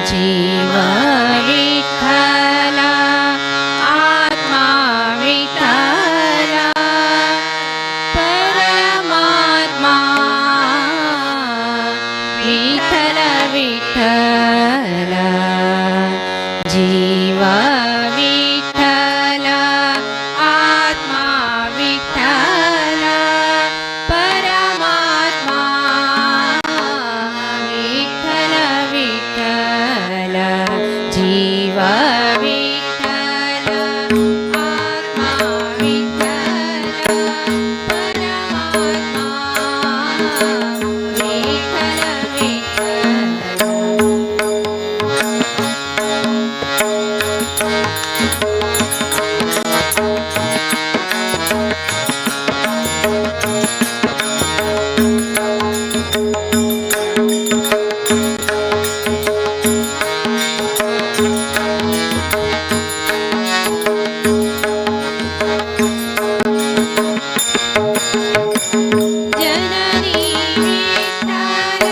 जीव विठ्ठला आत्मा विठ्ठला परमात्मा विठ्ठल विठ्ठला जीव विठ्ठला आत्मा विठ्ठला परमात्मा विठ्ठल विठ्ठला जीव विठ्ठला आत्मा विठ्ठला परमात्मा विठ्ठल विठ्ठला। जननी विठ्ठल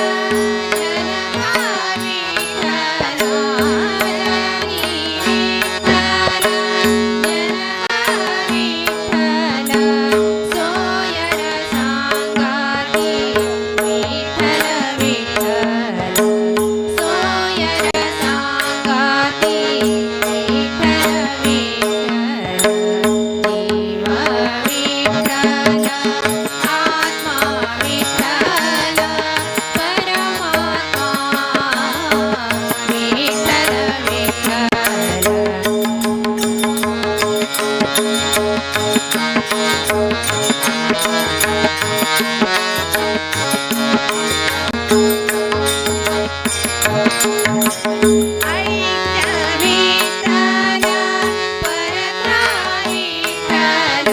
जनका विठ्ठल जननी विठ्ठल जनका विठ्ठल सोयर सांगाती विठ्ठल विठ्ठल सोयर सांगाती विठ्ठल विठ्ठल जीव विठ्ठल आत्मा विठ्ठल परमात्मा विठ्ठल विठ्ठल। ऐक्य विठ्ठल परत्रा विठ्ठल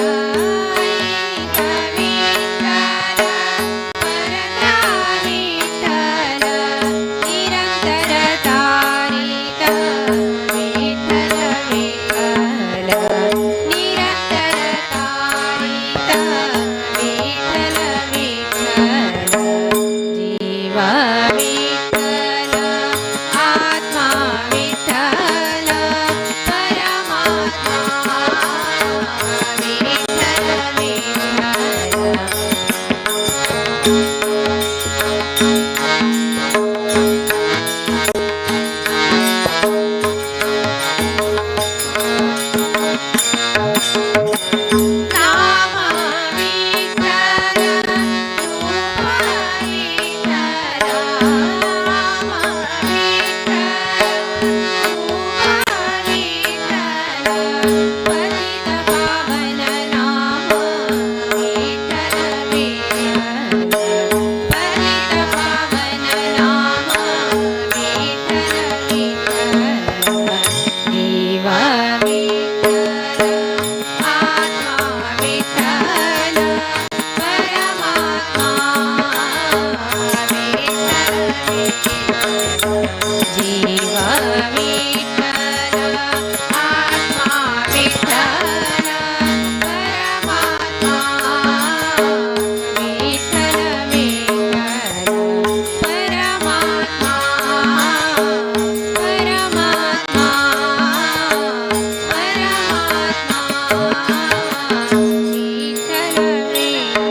ऐक्य विठ्ठल परत्रा विठ्ठल निरंतर तारित विठ्ठल विठ्ठल निरंतर तारित विठ्ठल विठ्ठल जीव विठ्ठल आत्मा विठ्ठल परमात्मा विठ्ठल विठ्ठल। नाम विठ्ठल रूप विठ्ठल नाम विठ्ठल रूप विठ्ठल पतित पावन नाम विठ्ठल विठ्ठल पतित पावन नाम विठ्ठल विठ्ठल जीव विठ्ठल आत्मा विठ्ठल परमात्मा विठ्ठल विठ्ठल जीव विठ्ठल आत्मा विठ्ठल परमात्मा विठ्ठल विठ्ठल परमात्मा परमात्मा परमात्मा विठ्ठल विठ्ठल।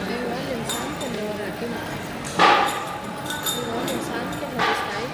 ايوه الانسان كان وراكم. ايوه الانسان كان مستعد.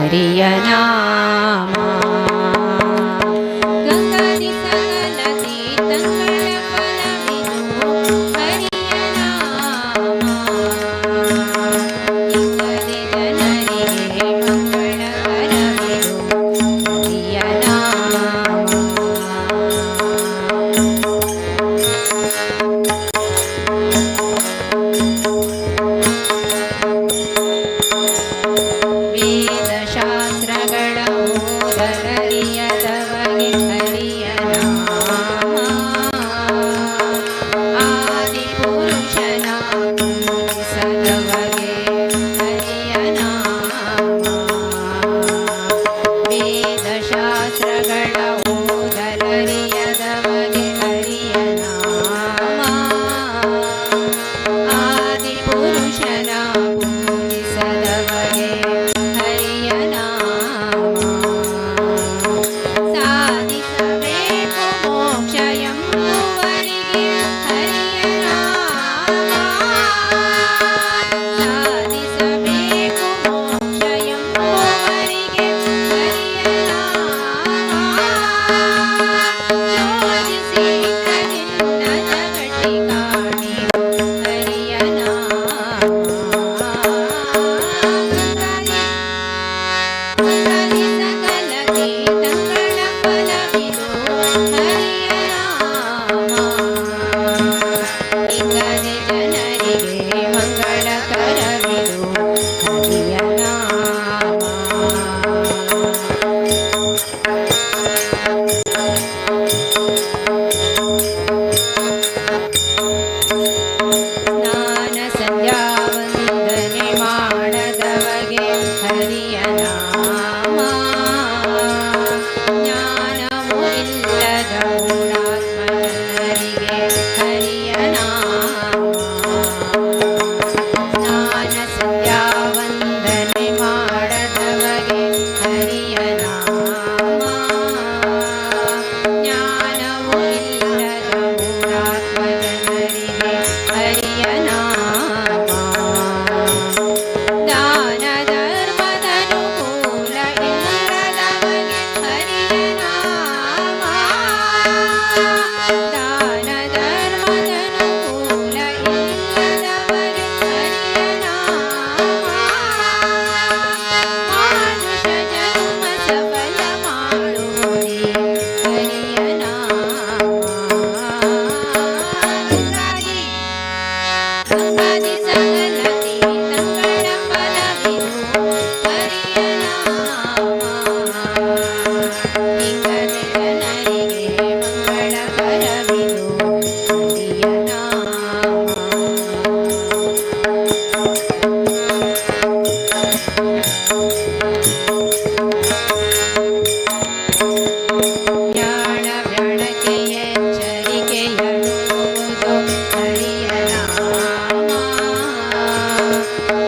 ಹರಿಯ ನಾಮ. ಗಂಗಾದಿ ಸಕಲ ತೀರ್ಥಗಳ ಫಲವಿದು ಹರಿಯ ನಾಮ. ಇಂಗದೆ ಜನರಿಗೆ ಮಂಗಳಕರವಿದು ಹರಿಯ ನಾಮ. ವೇದಶಾಸ್ತ್ರಗಳ ಓದಲರಿಯದವಗೆ ಹರಿಯ ನಾಮ. ಆದಿಪುರುಷನ ಪೂಜಿಸದವಗೆ ಹರಿಯ ನಾಮ. ವೇದಶಾಸ್ತ್ರಗಳ ಓದಲರಿಯದವಗೆ ಹರಿಯ ನಾಮ. ಆದಿಪುರುಷನ ಪೂಜಿಸದವಗೆ ಹರಿಯ ನಾಮ. ಸಾಧಿಸಬೇಕು ಮೋಕ್ಷ ಎಂಬುವರಿಗೆ ಹರಿಯ ನಾಮ. ಸಾಧಿಸಬೇಕು ಮೋಕ್ಷ ಎಂಬುವರಿಗೆ ಹರಿಯ ನಾಮ. ಶೋಧಿಸಿ ನಿನ್ನ ಜಗಟಿ ಕಾಣಿರು ಹರಿಯ ನಾಮ. ಗಂಗಾದಿ ಗಂಗಾದಿ ಸಕಲ ತೀರ್ಥಗಳ ಫಲವಿದು ಹರಿಯ ನಾಮ. ಇಂಗದೆ ಜನರಿಗೆ ಮಂಗಳಕರವಿದು ಹರಿಯ ನಾಮ. ಸ್ನಾನ ಸಂಧ್ಯಾ ವಂದನೆ ಮಾಡದವಗೆ ಹರಿಯ ನಾಮ. ಜ್ಞಾನವು ಇಲ್ಲದ ಮೂಢಾತ್ಮ ಜನರಿಗೆ ಹರಿಯ ನಾಮ. ಸ್ನಾನ ಸಂಧ್ಯಾ ವಂದನೆ ಮಾಡದವಗೆ ಹರಿಯ ನಾಮ. ಜ್ಞಾನವು ಇಲ್ಲದ ಮೂಢಾತ್ಮ ಜನರಿಗೆ ಹರಿಯ ನಾಮ. ದಾನ ಧರ್ಮದನುಕೂಲ ಇಲ್ಲದವಗೆ ಹರಿಯ ನಾಮ. ದಾನ ಧರ್ಮದನುಕೂಲ ಇಲ್ಲದವಗೆ ಹರಿಯ ನಾಮ. ಮಾನುಷ ಜನ್ಮ ಸಫಲ ಮಾಡುವುದೇ ಹರಿಯ ನಾಮ. ಗಂಗಾದಿ ಗಂಗಾದಿ ಸಕಲ ತೀರ್ಥಗಳ ಫಲವಿದು ಹರಿಯ ನಾಮ. ಇಂಗದೆ ಜನರಿಗೆ ಮಂಗಳಕರವಿದು ಹರಿಯ ನಾಮ. ವ್ಯಾಳ ವ್ಯಾಳಕ್ಕೆ ಎಚ್ಚರಿಕೆಯನ್ನುವುದು ಹರಿಯ ನಾಮ.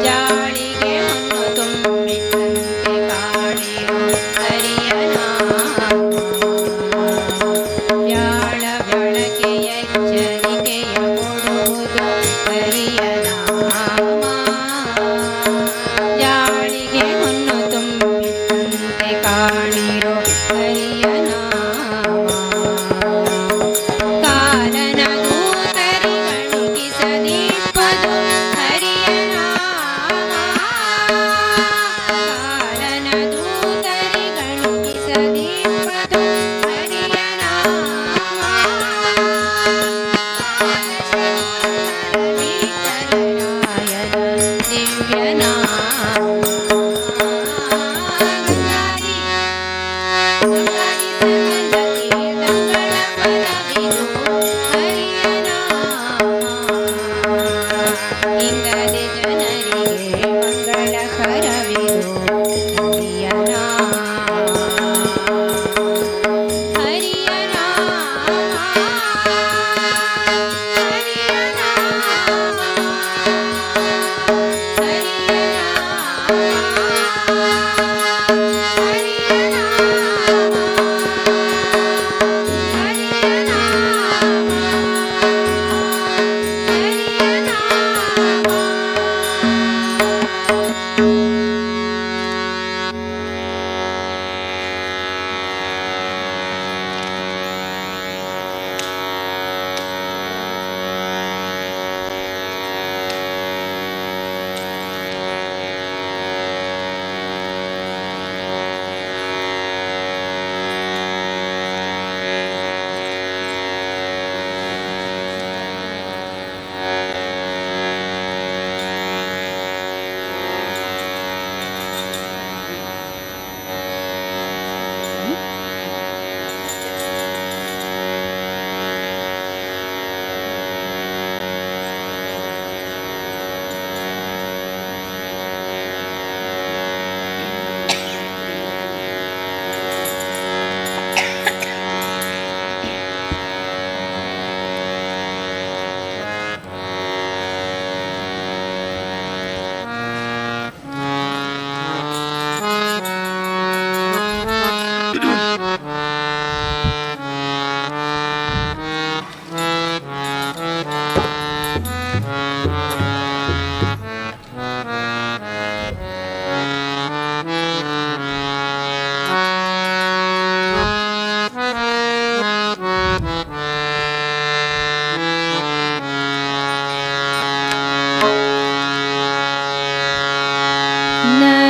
ಜಾಳಿಗೆ ಹೊನ್ನು ತುಂಬಿಟ್ಟಂತೆ ಕಾಣಿರು ಹರಿಯ ನಾಮ. ವ್ಯಾಳ ವ್ಯಾಳಕ್ಕೆ ಎಚ್ಚರಿಕೆಯ ಕೊಡುವುದು ಹರಿಯ ನಾಮ. ಜಾಳಿಗೆ ಹೊನ್ನು ತುಂಬಿಟ್ಟಂತೆ ಕಾಣಿರೋ ಹರಿಯ ನಾಮ. ಕಾಲನ ದೂತರಿಗಣುಕಿಸದಿಪ್ಪದು ಹರಿಯ ನಾಮ. ಕಾಲನ ದೂತರಿಗಣುಕಿಸದಿಪ್ಪದು ಹರಿಯ ನಾಮ. ವಿಠಲರಾಯನ ದಿವ್ಯ ನಾಮ. ಗಂಗಾದಿ ಗಂಗಾದಿ ಸಕಲ ತೀರ್ಥಗಳ ಫಲವಿದು ಹರಿಯ ನಾಮ. ಇಂಗದೆ ಜನರಿಗೆ ಮಂಗಳಕರವಿದು ಹರಿಯ ನಾಮ. ಹರಿಯ ನಾಮ, ಹರಿಯ ನಾಮ, ಹರಿಯ ನಾಮ.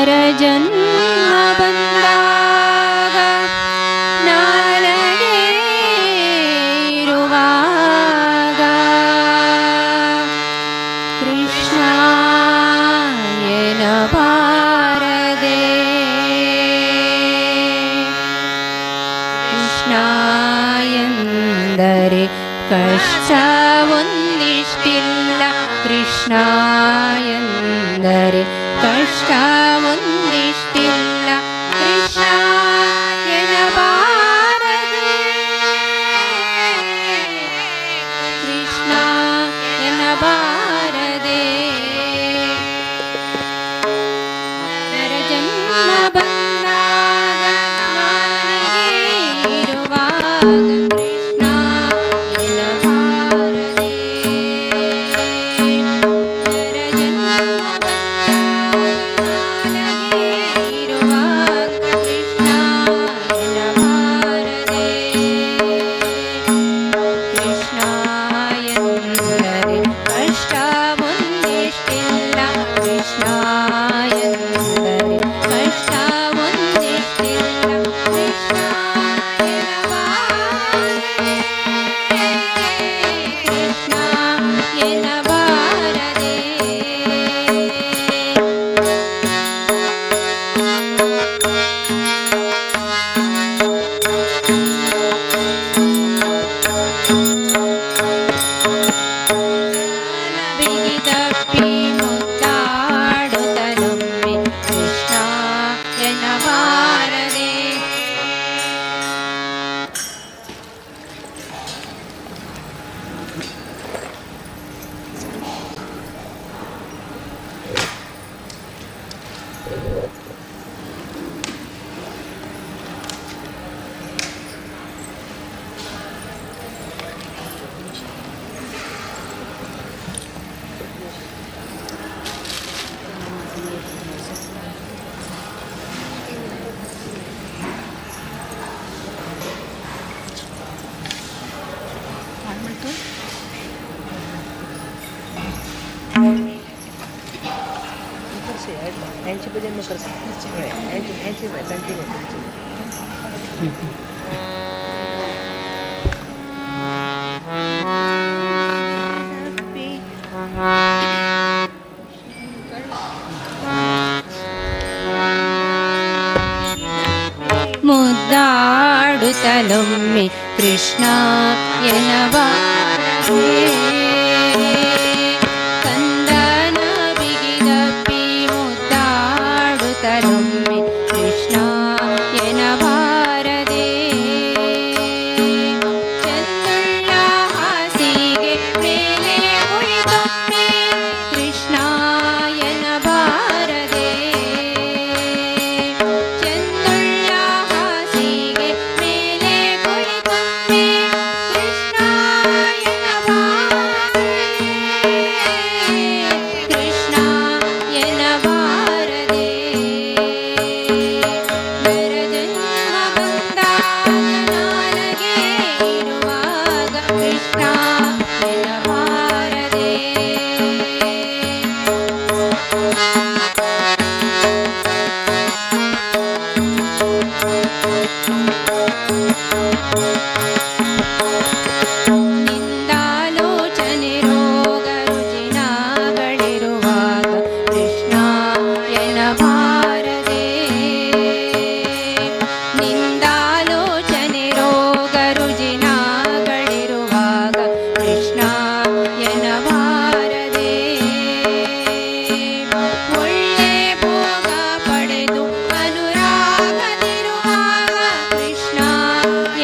ನರಜನ್ಮ ಬಂದಾಗ ನಾಲಗೆ ಇರುವಾಗ ಕೃಷ್ಣ ಎನಬಾರದೆ, ಕೃಷ್ಣ ಎಂದರೆ ಕಷ್ಟ ಒಂದಿಷ್ಟಿಲ್ಲ, ಕೃಷ್ಣ ಎಂದರೆ ಕಷ್ಟ ಒಂದಿಷ್ಟಿಲ್ಲ, ಕೃಷ್ಣ ಎನಬಾರದೆ, ಕೃಷ್ಣ ಎನಬಾರದೆ. ನರಜನ್ಮ ಬಂದಾಗ ನಾಲಿಗೆ ಇರುವಾಗ ಕೃಷ್ಣ ಎನಬಾರದೆ, ನರಜನ್ಮ ಬಂದಾಗ ನಾಲಿಗೆ ಇರುವಾಗ ಕೃಷ್ಣ ಎನಬಾರದೆ, ಕೃಷ್ಣ ಎಂದರೆ ಕಷ್ಟ ಒಂದಿಷ್ಟಿಲ್ಲ, ಕೃಷ್ಣ ಎಂದರೆ ಕಷ್ಟ ಒಂದಿಷ್ಟಿಲ್ಲ, ಕೃಷ್ಣ ಎನಬಾರದೆ, ಕೃಷ್ಣ ಎನಬಾರದೆ. ಬಿಗಿದಪ್ಪಿ ಮುದ್ದಾಡುತ್ತಲೊಮ್ಮೆ ಕೃಷ್ಣ ಎನಬಾರದೆ. यांची पूजा मकर यांची यांची कंटिन्यू. ಮುದ್ದಾಡುತ್ತಲೊಮ್ಮೆ ಕೃಷ್ಣ ಎನಬಾರದೆ, ಕಂದನ ಬಿಗಿದಪ್ಪಿ ಮುದ್ದಾಡುತ್ತಲೊಮ್ಮೆ ಕೃಷ್ಣ ಎನಬಾರದೆ, ಚಂದುಳ್ಳ ಹಾಸಿಗೆ ಮೇಲೆ ಕುಳಿತೊಮ್ಮೆ ಕೃಷ್ಣ ಎನಬಾರದೆ, ಚಂದುಳ್ಳ ಹಾಸಿಗೆ ಮೇಲೆ ಕುಳಿತೊಮ್ಮೆ ಕೃಷ್ಣ ಎನಬಾರದೆ, ಕೃಷ್ಣ ಎನಬಾರದೆ. ನರಜನ್ಮ ಬಂದಾಗ ನಾಲಗೆ ಇರುವಾಗ ಕೃಷ್ಣ ಎನಬಾರದೆ. ನಿಂದಾಲೋಚನೆ ರೋಗ ರುಜಿನಗಳಿರುವಾಗ ಕೃಷ್ಣ ಎನಬಾರದೆ, ನಿಂದಾಲೋಚನೆ ರೋಗ ರುಜಿನಗಳಿರುವಾಗ ಕೃಷ್ಣ ಎನಬಾರದೆ, ಒಳ್ಳೆ ಭೋಗ ಪಡೆದು ಅನುರಾಗದಿರುವಾಗ ಕೃಷ್ಣ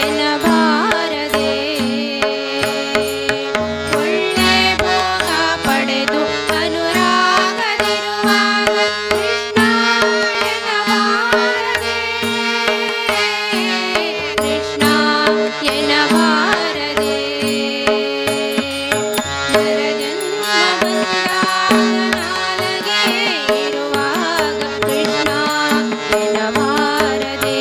ಎನಬಾರದೆ, ಒಳ್ಳೆ ಭೋಗ ಪಡೆದು ಅನುರಾಗದಿರುವಾಗ ಕೃಷ್ಣ ಎನಬಾರದೆ, ಕೃಷ್ಣ ಎನಬಾರದೆ. ನರಜನ್ಮ ಬಂದಾಗ ನಾಲಗೆ ಇರುವಾಗ ಕೃಷ್ಣ ಎನಬಾರದೆ.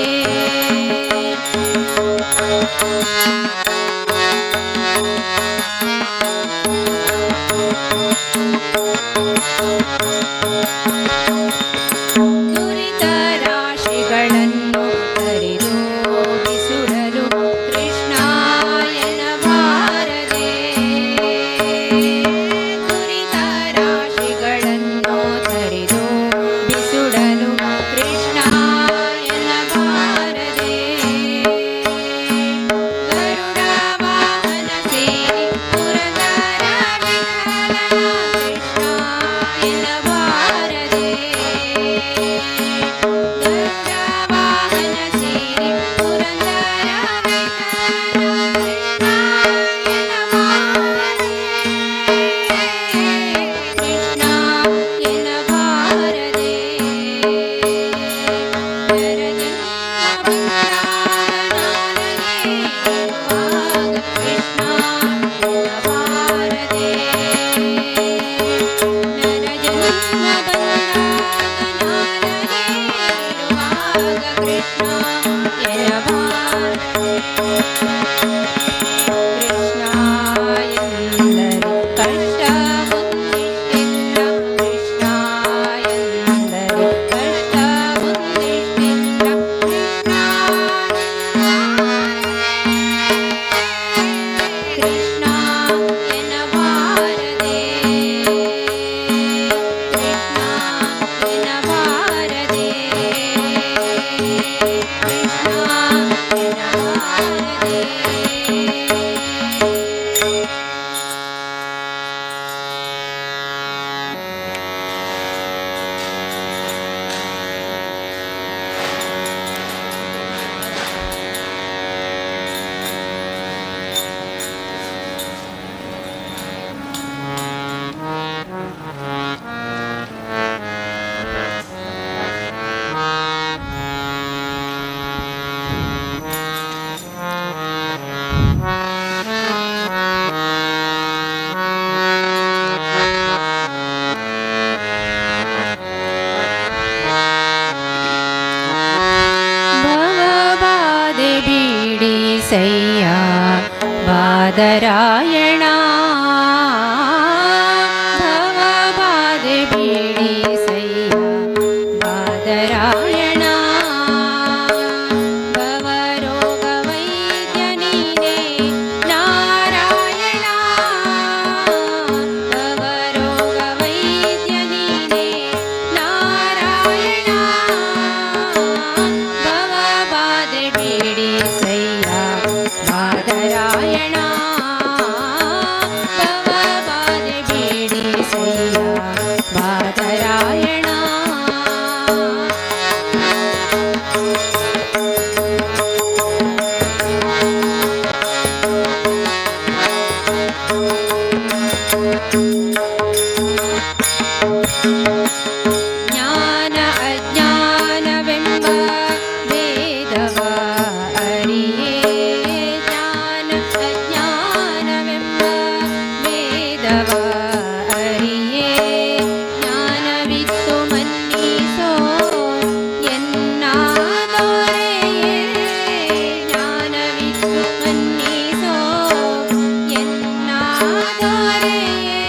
ಬೀಡಿಸಯ್ಯ ಬಾದರಾಯಣ ಭವ ಬಾಧೆ ಬೀಡಿಸಯ್ಯ ಬಾದರಾಯಣ ಭವರೋಗ ವೈದ್ಯ ನೀನೇ ನಾರಾಯಣ ಭವರೋಗ ವೈದ್ಯ ನೀನೇ ನಾರಾಯಣ ಭವ ಬಾಧೆ ಬೀಡಿಸಯ್ಯ ಬಾದರಾಯಣ ಭವ ಬಾಧೆ ಬೀಡಿಸಯ್ಯ ಬಾದರಾಯಣ. ಜ್ಞಾನ ಅಜ್ಞಾನವೆಂಬ ಭೇದವ ಅರಿಯೇ ಜ್ಞಾನ ಅಜ್ಞಾನವೆಂಬ ಭೇದವ ಅರಿಯೇ ಜ್ಞಾನವಿತ್ತು ಮನ್ನಿಸೋ ಎನ್ನ ದೊರೆಯೇ ಜ್ಞಾನವಿತ್ತು ಮನ್ನಿಸೋ ಎನ್ನ ದೊರೆಯೇ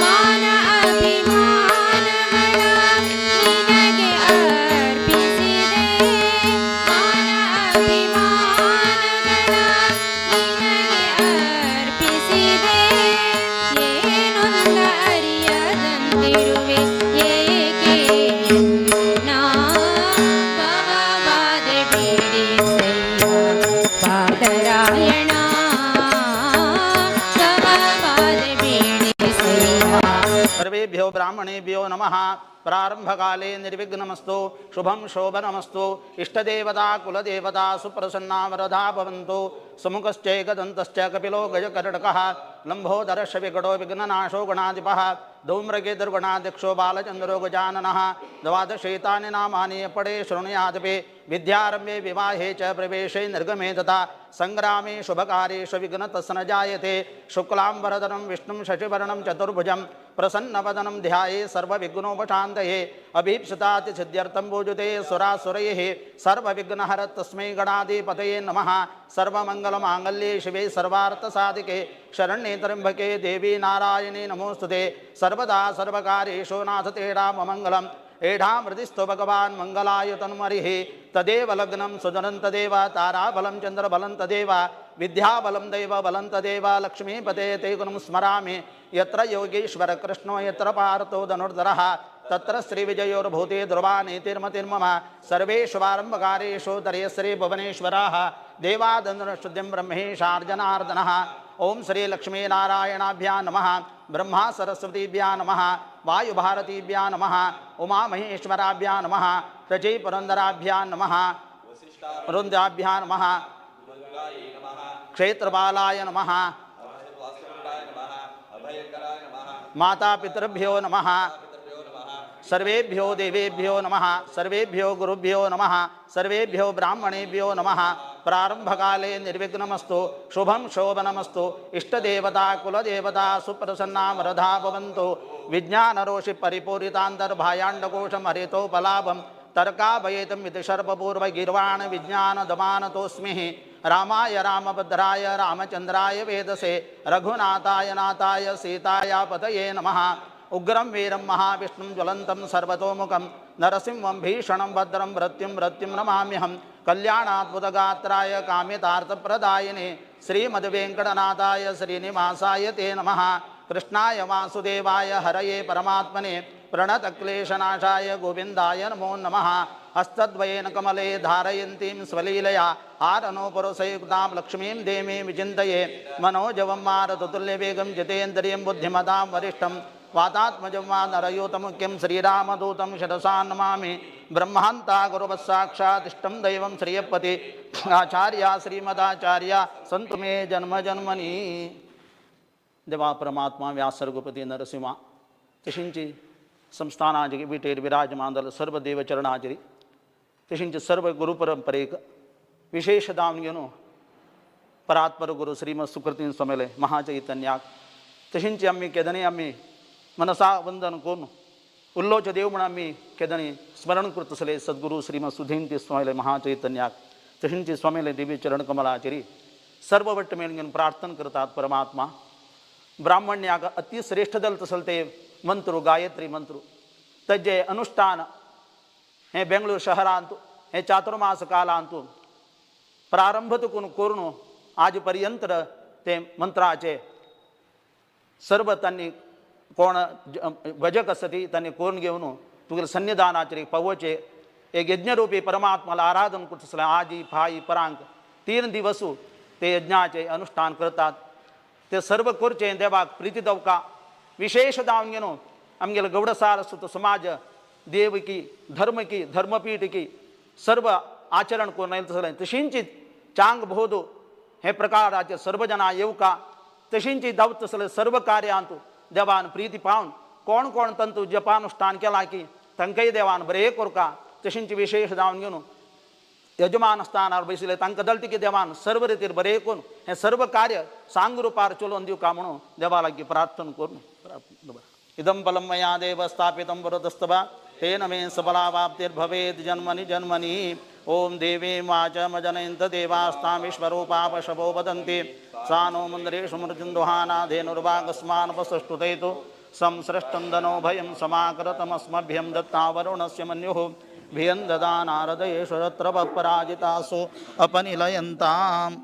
ಮಾನ ಅಭಿಮಾನಗಳ ನಿನಗೆ ಅರ್ಪಿಸಿದೆ ಮಾನ ಅಭಿಮಾನಗಳ ನಿನಗೆ ಅರ್ಪಿಸಿದೆ ಏನೊಂದ ಅರಿಯದಂತಿರುವೆ ಏಕೆ ಎನ್ನ ಭವಬಾಧೆ ಬೀಡಿಸಯ್ಯ ಬಾದರಾಯಣ ಭವಬಾಧೆ ಬೀಡಿಸಯ್ಯ. ಸರ್ವೇಭ್ಯೋ ಬ್ರಾಹ್ಮಣೇಭ್ಯೋ ನಮಃ. ಪ್ರಾರಂಭಕಾಲೇ ನಿರ್ವಿಘ್ನಮಸ್ತು, ಶುಭಂ ಶೋಭನಮಸ್ತು. ಇಷ್ಟದೇವತಾ ಕುಲದೇವತಾ ಸುಪ್ರಸನ್ನ ವರದಾ ಭವಂತು. ಸುಮುಖಶ್ಚೈಕದಂತಶ್ಚ ಕಪಿಲೋ ಗಜಕರ್ಣಕಃ ಲಂಬೋದರಶ ವಿಕಟೋ ವಿಘ್ನನಾಶೋ ಗಣಾಧಿಪಃ ಧೂಮ್ರಕೇತುರ್ಗಣಾಧ್ಯಕ್ಷೋ ಬಾಲಚಂದ್ರೋ ಗಜಾನನಃ. ದ್ವಾದಶೈತಾನಿ ನಾಮಾನಿ ಪಡೆ ಶೃಣುಯಾದಪಿ ವಿದ್ಯಾರಂಭೆ ವಿವಾಹೇ ಚ ಪ್ರವೇಶೇ ನಿರ್ಗಮೇ ತಥಾ ಸಂಗ್ರಾಮೇ ಶುಭಕಾರ್ಯೇಷು ವಿಘ್ನ ತಸ್ನ ಜಾಯತೆ. ಶುಕ್ಲಾಂಬರಧರಂ ವಿಷ್ಣುಂ ಶಶಿವರ್ಣಂ ಚತುರ್ಭುಜಂ ಪ್ರಸನ್ನವದನಂ ಧ್ಯಾಯೇ ಸರ್ವವಿಘ್ನೋಪಶಾಂತಯೇ. ಅಭೀಪ್ಸಿತಾತಿಸಿದ್ಧ್ಯರ್ಥಂ ಪೂಜ್ಯತೆ ಸುರಾಸುರೈಃ ಸರ್ವವಿಘ್ನಹರ ತಸ್ಮೈ ಗಣಾಧಿಪತಯೇ ನಮಃ. ಸರ್ವಮಂಗಲಮಾಂಗಲ್ಯೇ ಶಿವೆ ಸರ್ವಾರ್ಥಸಾಧಿಕೆ ಶರಣ್ಯೇ ತ್ರ್ಯಂಬಕೆ ದೇವಿ ನಾರಾಯಣೇ ನಮೋಸ್ತುತೆ. ಸರ್ವದಾ ಸರ್ವಕಾರ್ಯೇಷು ನಾಥ ತೇ ರಾಮಮಂಗಲಂ. ಏಢಾಮೃತಿಸ್ತು ಭಗವಾನ್ ಮಂಗಲಾಯ ತನ್ಮರಿಃ. ತದೇವ ಲಗ್ನಂ ಸುಜನಂ ತದೇವ ತಾರಾಬಲಂ ಚಂದ್ರಬಲಂ ತದೇವ ವಿದ್ಯಾಬಲಂ ದೈವ ಬಲಂ ತದೇವ ಲಕ್ಷ್ಮೀಪತೆ ತೇ ಗುಣಂ ಸ್ಮರಾಮಿ. ಯತ್ರ ಯೋಗೀಶ್ವರ ಕೃಷ್ಣೋ ಯತ್ರ ಪಾರ್ಥೋ ಧನುರ್ಧರಃ ತತ್ರ ಶ್ರೀವಿಜಯೋರ್ಭೂತಿ ಧ್ರುವ ನೀತಿರ್ಮತಿರ್ಮಮ. ಸರ್ವೇಷು ಆರಂಭಕಾರ್ಯೇಷು ತರ್ಯಶ್ರೀ ಭುವನೇಶ್ವರಃ ದೇವಾದಂದ್ರಶುದ್ಧಿಂ ಬ್ರಹ್ಮೇಶಾರ್ಜನಾರ್ದನಃ. ಓಂ ಶ್ರೀ ಲಕ್ಷ್ಮೀನಾರಾಯಣಾಭ್ಯಾ ನಮಃ. ಬ್ರಹ್ಮ ಸರಸ್ವತೀಭ್ಯಾ ನಮಃ. ವಾಯುಭಾರತೀಭ್ಯಾ ನಮಃ. ಉಮಾಮಹೇಶ್ವರಾಭ್ಯಾ ನಮಃ. ಶಚೀ ಪುರಂದರಾಭ್ಯಾ ನಮಃ. ವೃಂದಾಭ್ಯಾ ನಮಃ. ಕ್ಷೇತ್ರಪಾಲಾಯ ನಮಃ. ಮಾತಾಪಿತೃಭ್ಯೋ ನಮಃ. ಸರ್ವೇಭ್ಯೋ ದೇವೇಭ್ಯೋ ನಮಃ. ಸರ್ವೇಭ್ಯೋ ಗುರುಭ್ಯೋ ನಮಃ. ಸರ್ವೇಭ್ಯೋ ಬ್ರಾಹ್ಮಣೇಭ್ಯೋ ನಮಃ. ಪ್ರಾರಂಭಕಾಲೇ ನಿರ್ವಿಘ್ನಮಸ್ತು, ಶುಭಂ ಶೋಭನಮಸ್ತು. ಇಷ್ಟದೇವತಾ ಕುಲದೇವತಾ ಸುಪ್ರಸನ್ನ ವರದಾ ಭವಂತು. ವಿಜ್ಞಾನರೋಷಿ ಪರಿಪೂರಿತಾಂತರ್ಭಾಯಾಂಡಕೋಶಂ ಹರಿತೋಪಲಾಭಂ ತರ್ಕಾಭಯೇತಂ ಇತಿ ಶರ್ಪಪೂರ್ವ ಗೀರ್ವಾಣ ವಿಜ್ಞಾನ ದಮಾನತೋಸ್ಮಿ. ರಾಮಾಯ ರಾಮಭದ್ರಾಯ ರಾಮಚಂದ್ರಾಯ ವೇದಸೆ ರಘುನಾಥಾಯ ನಾಥಾಯ ಸೀತಾಯ ಪತಯೇ ನಮಃ. ಉಗ್ರಂ ವೀರಂ ಮಹಾವಿಷ್ಣುಂ ಜ್ವಲಂತಂ ಸರ್ವತೋಮುಖಂ ನರಸಿಂಹಂ ಭೀಷಣಂ ಭದ್ರಂ ಮೃತ್ಯುಂ ಮೃತ್ಯುಂ ನಮಾಮ್ಯಹಂ. ಕಲ್ಯಾಣಾದ್ಭುತಗಾತ್ರಾಯ ಕಾಮಿತಾರ್ಥಪ್ರದಾಯಿನೆ ಶ್ರೀಮದ್ವೆಂಕಟನಾಥಾಯ ಶ್ರೀನಿವಾಸಾಯ ತೇ ನಮಃ. ಕೃಷ್ಣಾಯ ವಾಸುದೇವಾಯ ಹರಯೇ ಪರಮಾತ್ಮನೆ ಪ್ರಣತಕ್ಲೇಶನಾಶಾಯ ಗೋವಿಂದಾಯ ನಮೋ ನಮಃ. ಹಸ್ತದ್ವಯೇನ ಕಮಲೆ ಧಾರಯಂತೀಂ ಸ್ವಲೀಲಯ ಆರನೋಪುರಸಯುಕ್ತಾಂ ಲಕ್ಷ್ಮೀಂ ದೇವೀಂ ವಿಚಿಂತಯೇ. ಮನೋಜವಂ ಮಾರತುಲ್ಯವೇಗಂ ಜಿತೇಂದ್ರಿಯಂ ಬುದ್ಧಿಮತಾಂ ವರಿಷ್ಠಂ ವಾತಾತ್ಮಜಂ ವಾ ನರಯೂತಮುಖ್ಯಂ ಶ್ರೀರಾಮದೂತಂ ಶಿರಸಾ ನಮಾಮಿ. ಬ್ರಹ್ಮಾಂತ ಗುರುವಸ್ಸಾಕ್ಷಾತ್ ಇಷ್ಟಂ ದೈವಂ ಶ್ರೀಯಪ್ಪತಿ ಆಚಾರ್ಯ ಶ್ರೀಮದಾಚಾರ್ಯ ಸಂತು ಮೇ ಜನ್ಮ ಜನ್ಮನಿ. ದೇವಾ परमात्मा व्यास रघुपती नरसिंहा तशींची संस्थानाजी विटेर विराजमान जालो सर्व देवचरणाजरी तशींची सर्व गुरुपरंपरेक विशेष दावन घेवन परात्पर गुरु श्रीमद सुकृतीन स्वामीले महाचैतन्याक तशींची आमी केदनी आमी मनसा वंदन करून उल्लोच देव म्हण आमी केदनी स्मरण करतसले सद्गुरू श्रीमद सुधींती स्वामीले महाचैतन्याक. तशींची स्वामीले दिव्य चरण कमलाचेरी सर्व वट्ट मेळून घेवन प्रार्थना करतात परमात्मा ब्राह्मण्याक अतिश्रेष्ठ दल तसल ते मंत्र गायत्री मंत्र तज्जे अनुष्ठान हे बेंगळूर शहरांत हे चातुर्मास कालांत प्रारंभ तुकून करून आज पर्यंत ते मंत्राचे सर्व तांणी कोण भजक आसता तांणी करून घेवन तुगेले सन्निधानाचेर पावोवचे एक यज्ञरूपी परमात्माला आराधन करता आसलें आजी फाई परांक 3 दिवस ते यज्ञाचे अनुष्ठान करतात ते सर्व करचे देवाक प्रिती दवका विशेष जावन घेवन आमगेलो गौडसार आसता तो समाज देव की धर्म की धर्मपीठ की सर्व आचरण करून आयले तसलें तशींची चांग बोध हे प्रकाराचे सर्व जनां येवका तशींची दावत तसले सर्व कार्यांत देवान प्रिती पावन कोण कोण तंतू जपानुष्ठान केला की तांकांय देवान बरें करका तशींची विशेष जावन घेवन यजमान स्थानार बशिल्ले तांकां दलतिकी देवान सर्व रितीर बरें करून हें सर्व कार्य सांग रुपार चलोवन दिवका म्हणून देवा लागीं प्रार्थना करून इदं बलं मया देव स्थापितं वरदस्तव तेन मे सबलावाप्तिर्भवेत् जन्मनि जन्मनि। ओम देवी वाचमजनयन्त देवास्तामीश्वरोपापशवो वदन्ति सा नो मन्द्रेषु मृत्युन्दुहाना धेनुर्वागस्मानुपसष्टुतैतु संसृष्टं धनो भयं समाकृतमस्मभ्यं दत्ता वरुणस्य मन्युः भियं ददा नारदयेषु तत्र पराजितासु अपनिलयन्ताम्।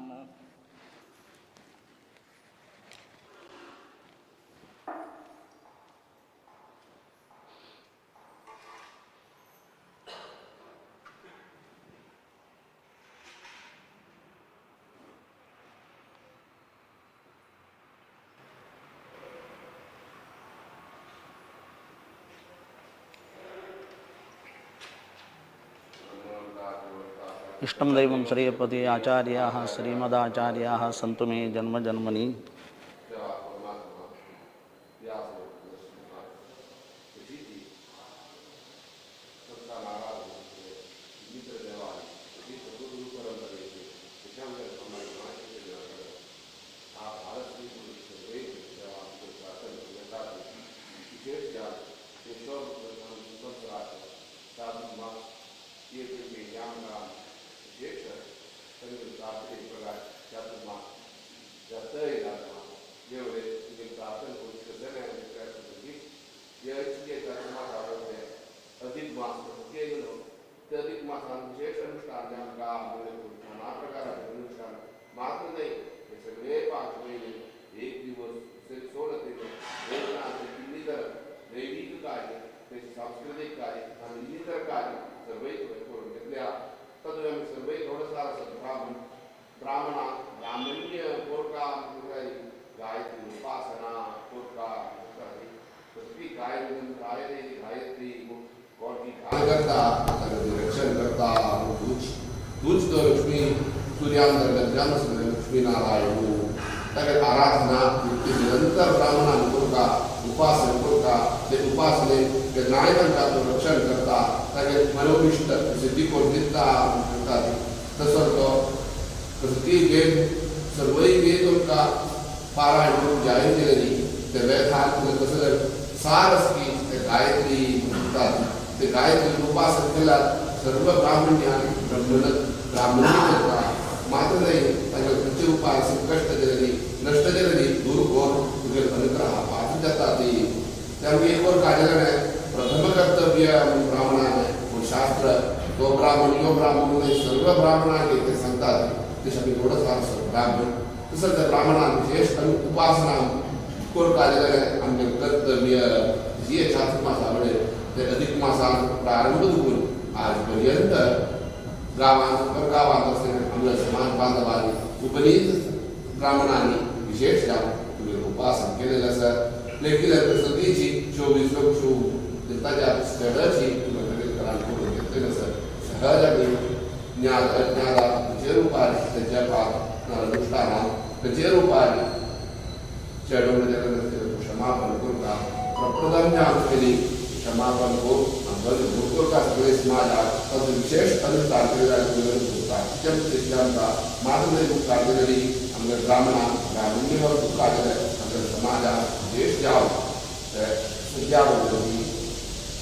इष्टं दैवं श्रीपति आचार्याः श्रीमदाचार्याः सन्तु मे जन्म जन्मनि।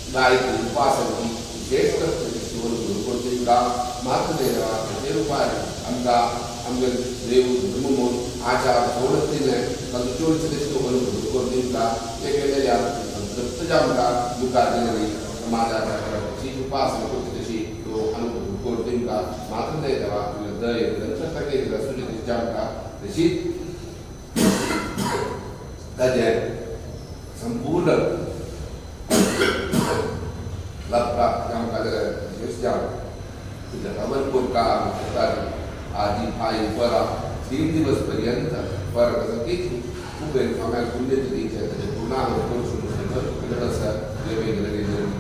गायत्री उपासना विशेष करून दिवका मात्र देवा ते रुपार आमकां आमगे देव धर्म म्हणून आचार सोडत दिलें तांचो चोवीस तशें तूं अनुभव करून दिवका ते केलेल्या संतृप्त जावंका मुखार दिलेली समाजाच्या तशी उपासना करची तशी तो अनुभव करून दिवका मात्र देवा तुगे दय तांच्या सुजी जावंका तशीच ताजें संपूर्ण लाभ आमकां जाल्यार विशेष जावन तुज्या हवन कोरका आजी भाई परा 3 दिवस पर्यंत पर सगळीच खूब स्वाम्याक पुण्यतिथीचें ताचें पूर्णांग करून आसा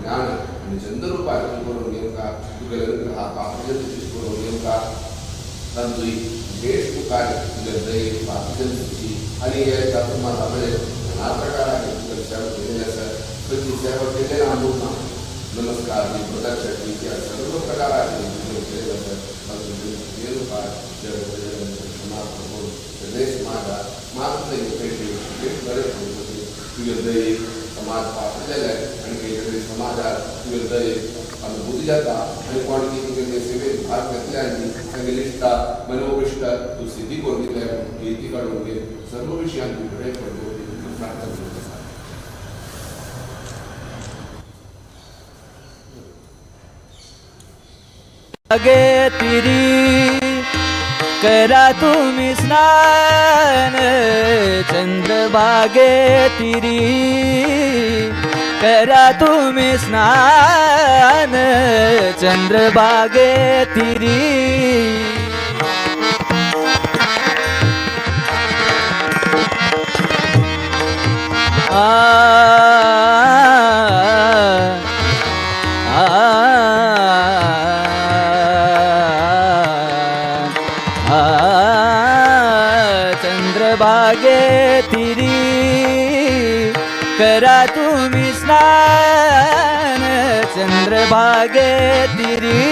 ज्ञान आनी चंद्ररुपार करून घेवका तुगेले अनुग्रहा पात्रजन करून घेवका तांतूय विशेष तुका तुगे दये पात्रजन आनी हे चातुर्मासा मध्ये नाना प्रकाराचे तुगे सेवा केलेली आसा खंयची सेवा केलेली आमकां नमस्कार दी प्रदक्षिणा त्या सर्व प्रकाराचे तुगे केलेले आसा तातूंत रुपार करून सगळे समाजात मात्र पेटली बरें तुगे दये समाज पात्र जाले आनी खंय समाजात तुगे दये अनुभूती जाता आनी कोण कितें तुगे सेवेत भाग घेतले आनी तांगे इश्टा मनोभिश्ट तूं सिद्धी करून दिले कीर्ती काडून घे सर्व विशयान तूं बरें करून प्रार्थना करता. तिरी करा तुम्ही स्नान चंद्रभागे तिरी करा तुम्ही स्नान चंद्रभागे तिरी आ चंद्रभागे तिरी करा तुम्ही स्नान चंद्रभागे तिरी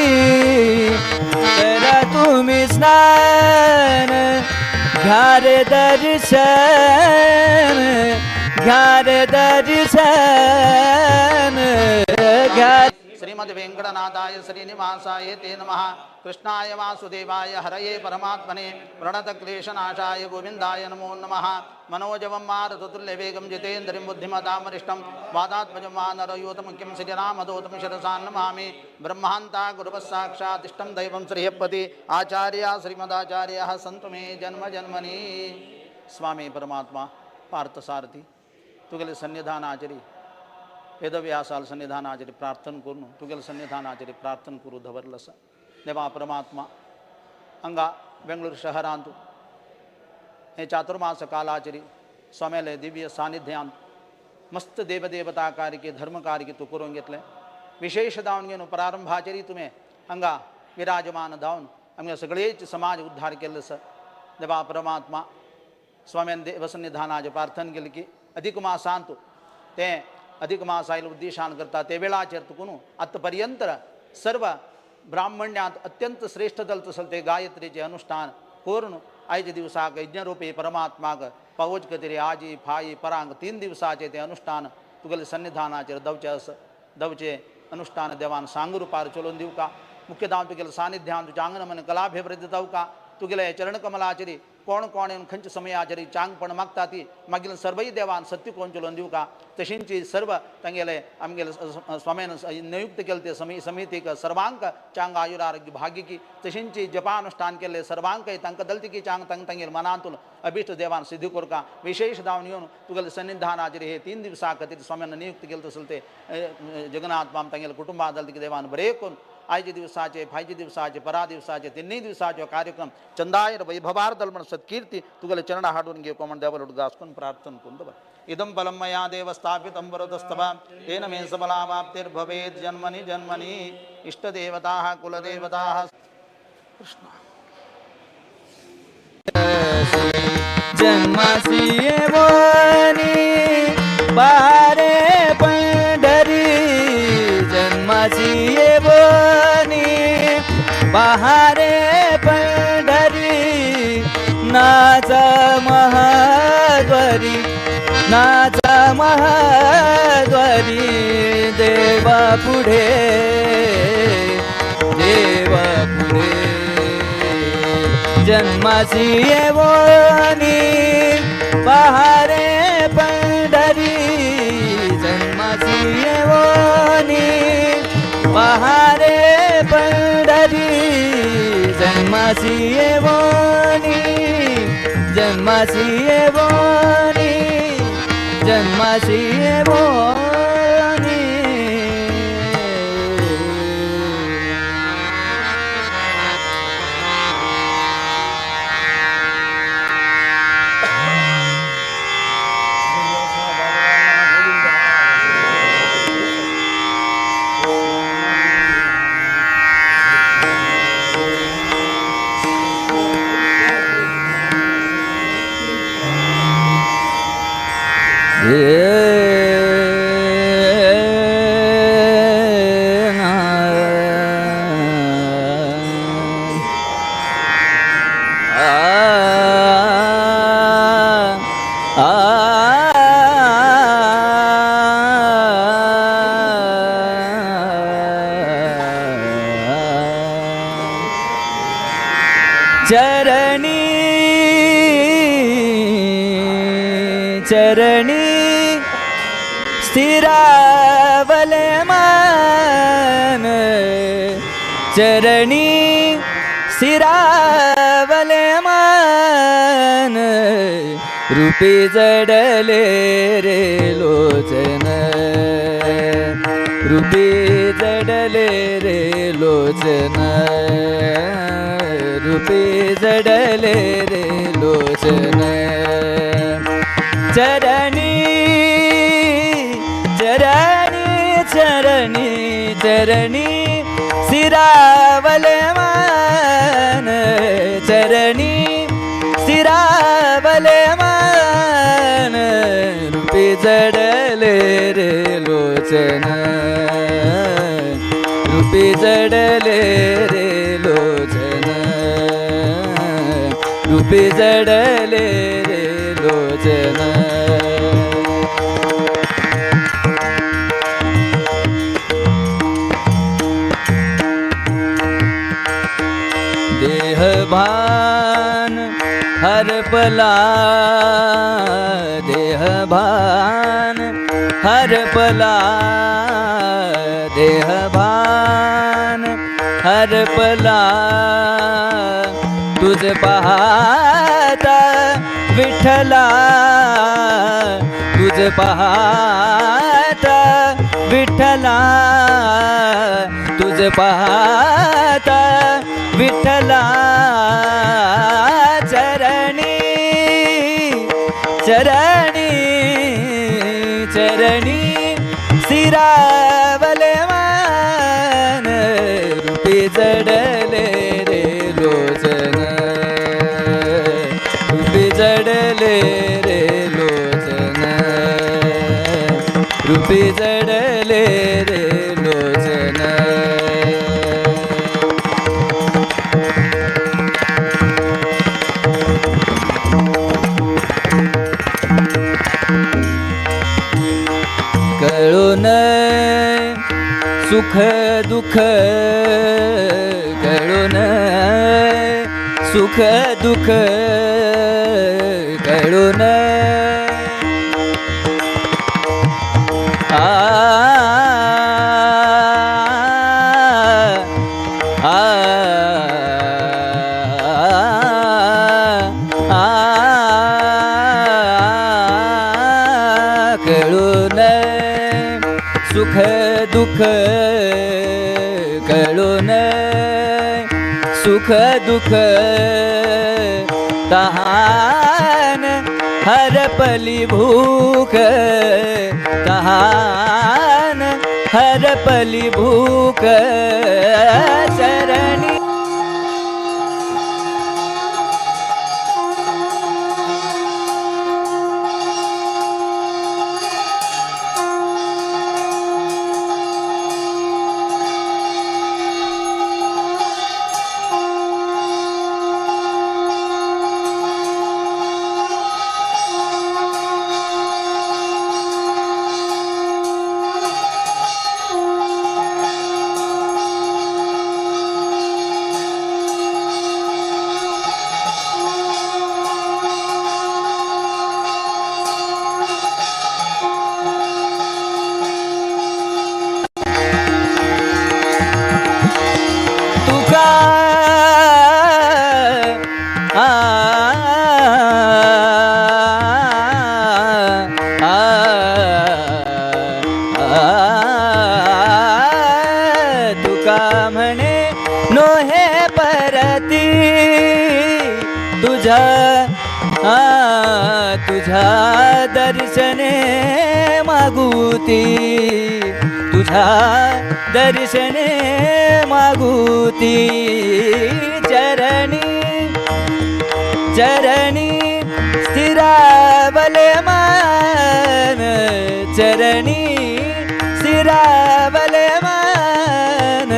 करा तुम्ही स्नान घ्या रे दर्शन घ्या रे दर्शन घ्या. श्रीमद् वेंकटनाथाय श्रीनिवासाय ते नमः. कृष्णाय वासुदेवाय हरये परमात्मने प्रणतक्लेशनाशाय गोविंदाय नमो नमः. मनोजवं मारुततुल्यवेगं जितेन्द्रियं बुद्धिमतां वरिष्ठं वादात्मजं वानरयूतमुख्यं श्रीरामदूतं शिरसा नमामि. ब्रह्मान्ता गुरुवः साक्षात् इष्टं दैवं श्रीयपति आचार्या श्रीमदाचार्यः सन्तु मे जन्म जन्मनि. स्वामी परमात्मा पार्थसारथी तुगेले सन्निधानाचरी वेदव्यासाल सन्निधानाचरी प्रार्थना करून तुगेले सन्निधानाचरी प्रार्थना करू धवरलस. देवा परमात्मा हांगा बेंगळूर शहरांत हे चातुर्मास कालाचरी स्वाम्याले दिव्य सानिध्यांत मस्त देवदेवता कार्य धर्म कार्य तूं करून घेतलें. विशेष धावन घेवन प्रारंभाचरी तुवें हांगा विराजमान धावन आमगे सगळेच समाज उद्धार केल्लो आसा. देवा परमात्मा स्वाम्यान देवसन्निधानाचें प्रार्थना केली की अधिक मासांत तें अधिक मास आयले उद्देशान करता ते वेळाचेर तुकून आतां पर्यंत सर्व ब्राह्मण्यांत अत्यंत श्रेष्ठ दल तसल ते गायत्रीचें अनुष्ठान करून आयच्या दिवसाक यज्ञरूपी परमात्माक पावोच कतरी आजी फाई परांग 3 दिवसाचें तें अनुष्ठान तुगेले सन्निधानाचेर दवचें आसा. दवचें अनुष्ठान देवान सांग रुपार चलोवन दिवका. मुख्य धांव तुगेले सानिध्यान तुज्या आंगन मन कलाभिवृद्धी जावका. तुगेले चरणकमलाचेर कोण कोण येवन खंयच्या समयाचेर चांगपण मागता ती मागीर सर्वय देवान सत्य कोण चलोवन दिवका. तशींची सर्व तांगेले आमगेले स्वाम्यान नियुक्त केले ते समितीक सर्वांक चांग आयुरारोग्य भाग्यकी तशींची जपानुष्ठान केल्ले सर्वांकय तांकां दलतिकी चांग तांग तांगेले मनांतून अभिष्ट देवान सिद्धी करका. विशेष धावन येवन तुगेले सन्निधानाचेर हे 3 दिवसा खातीर स्वाम्यान नियुक्त केले तसले ते जगन्नाथ माम तांगेले कुटुंबा दलतिकी देवान बरें करून आयचे दिवसाचे फायचे दिवसाचे परा दिवसाचे तिन्ही दिवसाचो कार्यक्रम चंदायर वैभवार्दल म्हण सत्कीर्ती तुगेले चरणा हाडून घेवको म्हण देवाल उडगास करून प्रार्थना करून दवर. इदं बलं मया देव स्थापितं वरदस्तव तेन मे सबलावाप्तिर्भवेत् जन्मनि जन्मनि. इष्टदेवताः कुलदेवताः. कृष्ण जन्मासी येवनी बारे पंढरी जन्मासी येवनी बहारे पंढरी नाचा महाद्वारी नाचा महाद्वारी देवा पुढे. देवा पुरे जन्मासी येवोनी पहारे पंढरी जन्मासी येवोनी पहारे पंढरी जन्मासी येवोनी जन्मासी येवोनी जन्मासी येवोनी. चरणी चरणी स्थिरावले मन चरणी स्थिरावले मन रूपी जडले रे लोचन रूपी जडले रे लोचन रूपी जडले रे लोचन चरणी चरणी चरणी चरणी सिरावले मन चरणी सिरावले मन रूपी जडले रे लोचन रूपी जडले रे लोचन रूपी जडले रे लोचन. देहभान हरपला देहभान हरपला देहभान हरपला तुझ पाहता विठ्ठला तुझ पाहता विठ्ठला तुझ पाहता विठ्ठला चरणी चरणी चरणी सिरावले मन रूपी जडले रे लोचन रूपी जडले रे लोचन रूपी जडले रे लोचन. कळून सुख दुःख कळून सुख दुःख कळून आ आ आ कळून सुख दुःख कळून सुख दुःख तहान हरपली भूक तहान हरपली भूक चरणी म्हणे नोहे परती तुझ्या तुझ्या दर्शने मागुती तुझ्या दर्शने मागुती चरणी चरणी स्थिरावले मान चरणी स्थिरावले मान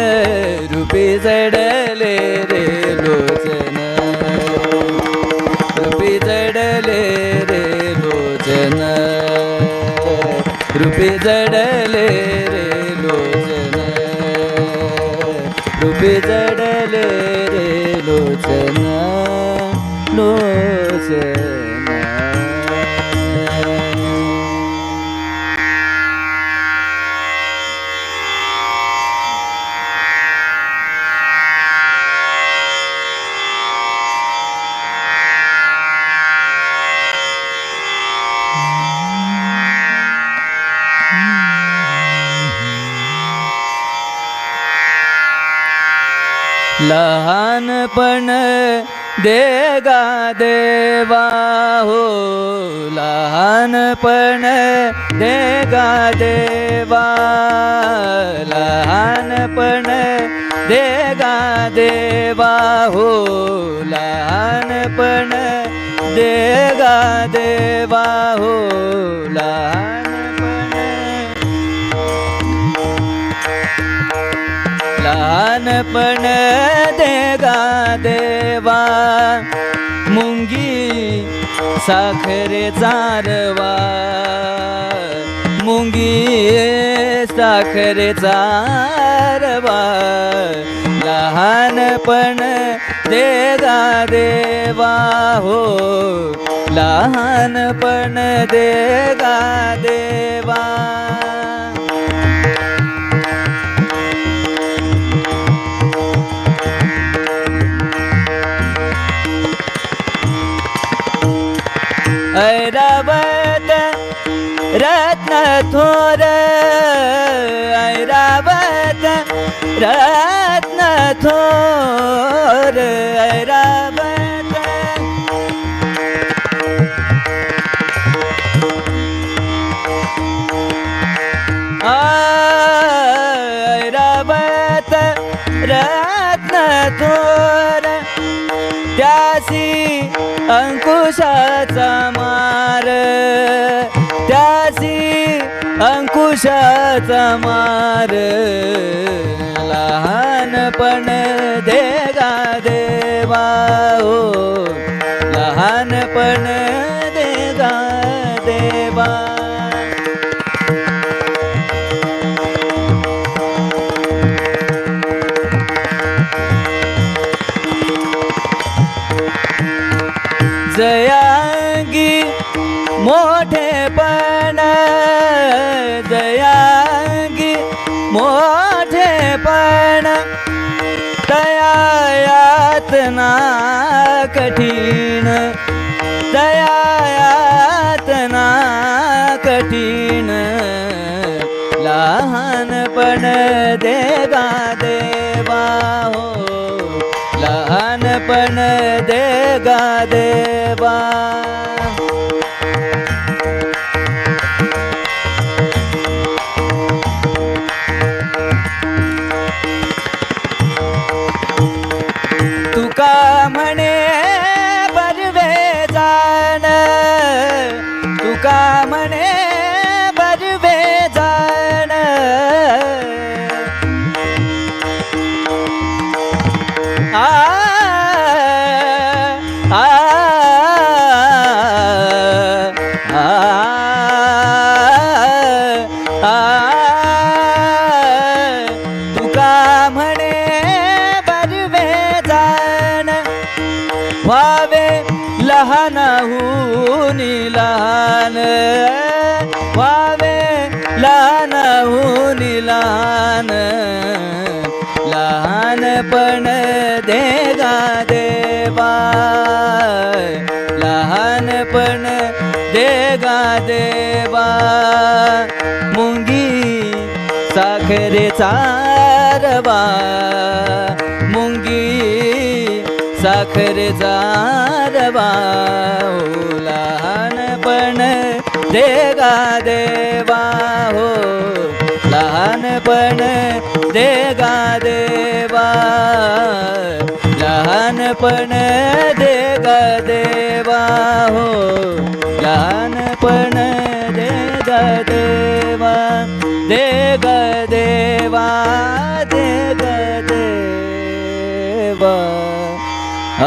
रूपी जडले रे लोचन रूपी जडले रे लोचन रूपी जडले रे लोचन रूपी जडले रे लोचन लोचन. लहानपण देगा देवा हो लहानपण देगा देवा लहानपण देगा देवा हो लहानपण देगा देवा हो लहानपण लहानपण देगा देवा मुंगी साखरे चारवा मुंगी साखरे चारवा लहानपण देगा देवा हो लहानपण देगा देवा. ऐरावत रत्न थोर ऐरावत रत्न थोर ऐरावत ऐरावत रत्न थोर त्यासी अंकुशाचा मार त्यासी अंकुशाचा मार लहानपण देगा देवा हो लहानपण देगा देवा. जयांगी मोठेपण जयांगी मोठेपण तया यातना कठीण तया यातना कठीण लहानपण देगा देवा हो लहानपण देगा देवा. तुका म्हणे बरवे जाण तुका म्हणे बरवे जाण आ आ आ तुका म्हणे बरवे जाण व्हावे लहानाहून लहान व्हावे लहानाहून लहान लहानपण देगा देवा लहानपण देगा देवा मुंगी साखरे चारवा रवा, मुंगी साखरेचा रवा, हो लहानपण दे गा देवा, हो लहानपण दे गा देवा, लहानपण दे गा देवा, हो लहानपण दे गा देवा, दे गा देवा, दे गा देवा. आ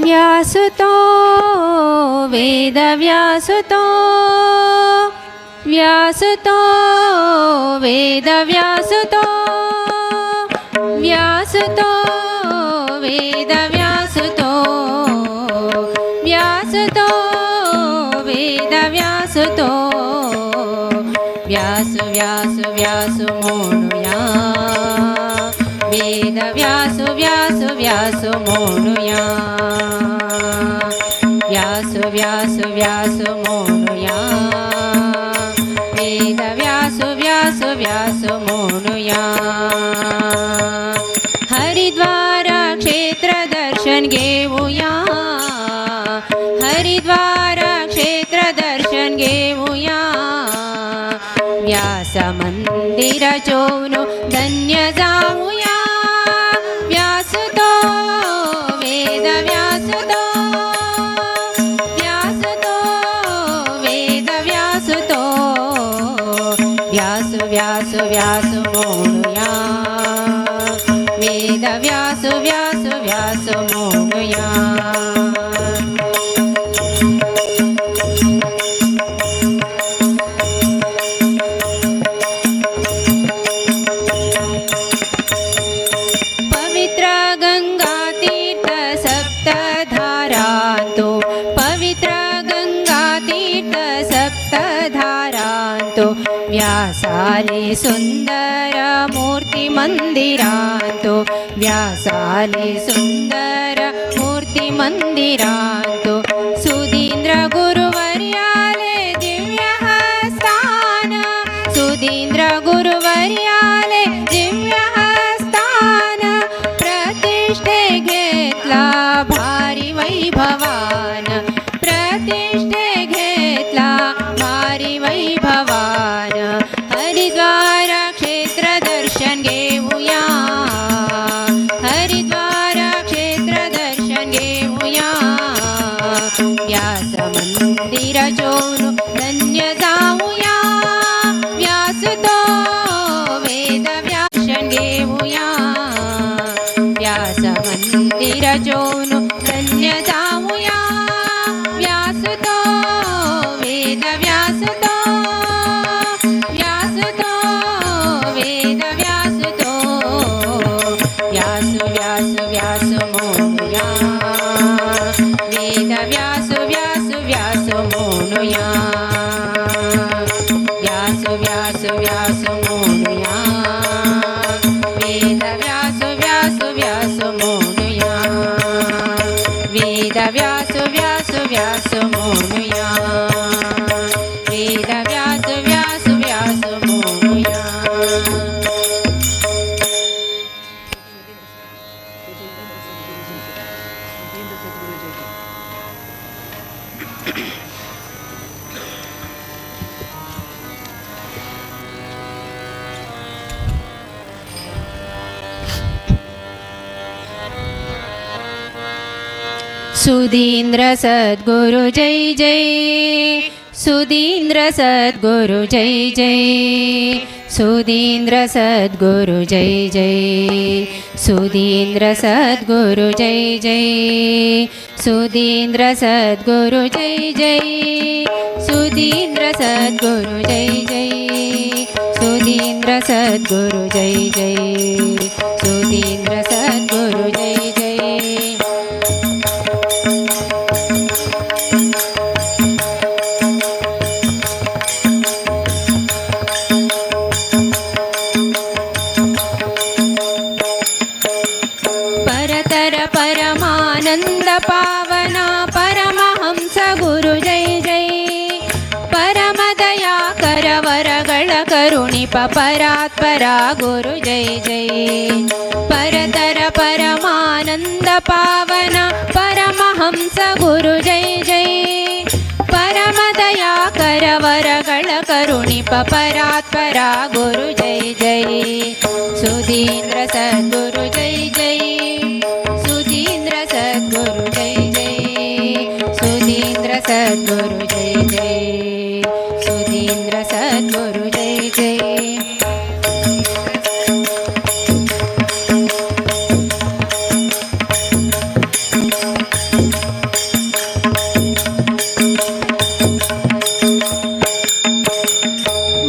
व्यासुतो वेदव्यासुतो, व्यासुतो वेदव्यासुतो, व्यासुतो वेदव्यासुतो, व्यासुतो वेदव्यासुतो, व्यासु व्यासु व्यासु म्हणूया, वेद व्यासु व्यासु व्यासु म्हणूया, व्यासु व्यासु व्यासु म्हणूया, वेद व्यासु व्यासु व्यासु म्हणूया. हरिद्वार क्षेत्र दर्शन घेऊया, हरिद्वार क्षेत्र दर्शन घेऊया, व्यास मंदिर चोनो धन्य जाऊया. व्यासुतो वेद व्यासुतो, व्यासुतो वेद व्यासुतो, व्यासु व्यासु व्यासु म्हणूया, वेद व्यासु व्यासु व्यासु म्हणूया. पवित्र गंगा तीर्थ सप्तधारांतो, पवित्र गंगा तीर्थ सप्तधारांतो, व्यासाले सुंदर मूर्ती मंदिरांतो, व्यासाले सुंदर मूर्ती मंदिरांतो, सुधींद्र गुरुवर्याले दिव्य स्थान, सुधींद्र गुरुवर्याले दिव्य स्थान, प्रतिष्ठे घेतला भारी वैभवान, प्रतिष्ठे घेतला भारी वैभवान. हरिद्वार क्षेत्र दर्शन घेऊया, हरिद्वार क्षेत्र दर्शन घेऊया, सुधींद्र सद्गुरु जय जय, सुधींद्र सद्गुरु जय जय, सुधींद्र सद्गुरु जय जय, सुधींद्र सद्गुरु जय जय, सुधींद्र सद्गुरु जय जय, सुधींद्र सद्गुरु जय जय, सुधींद्र सद्गुरु जय जय, सुधींद्र सद्गुरु जय जय. परतर परमानंद पावना परमहंस गुरु जय जय, परमदया करवरಗಳ ಕರುಣಿಪ ಪರಾತ್ಪರ ಗುರು ಜಯ ಜಯ, ಪರತರ ಪರಮಾನಂದ ಪಾವನ ಪರಮಹಂಸ ಗುರು ಜಯ ಜಯ, ಪರಮದಯಾ ಕರವರಗಳ ಕರುಣಿಪ ಪರಾತ್ಪರ ಗುರು ಜಯ ಜಯ, ಸುಧೀಂದ್ರ ಸದ್ಗುರು ಜಯ ಜಯ, ಸುಧೀಂದ್ರ ಸದ್ಗುರು ಜಯ ಜಯ, ಸುಧೀಂದ್ರ ಸದ್ಗುರು ಜಯ ಜಯ, ಸುಧೀಂದ್ರ ಸದ್ಗುರು ಜಯ ಜಯ.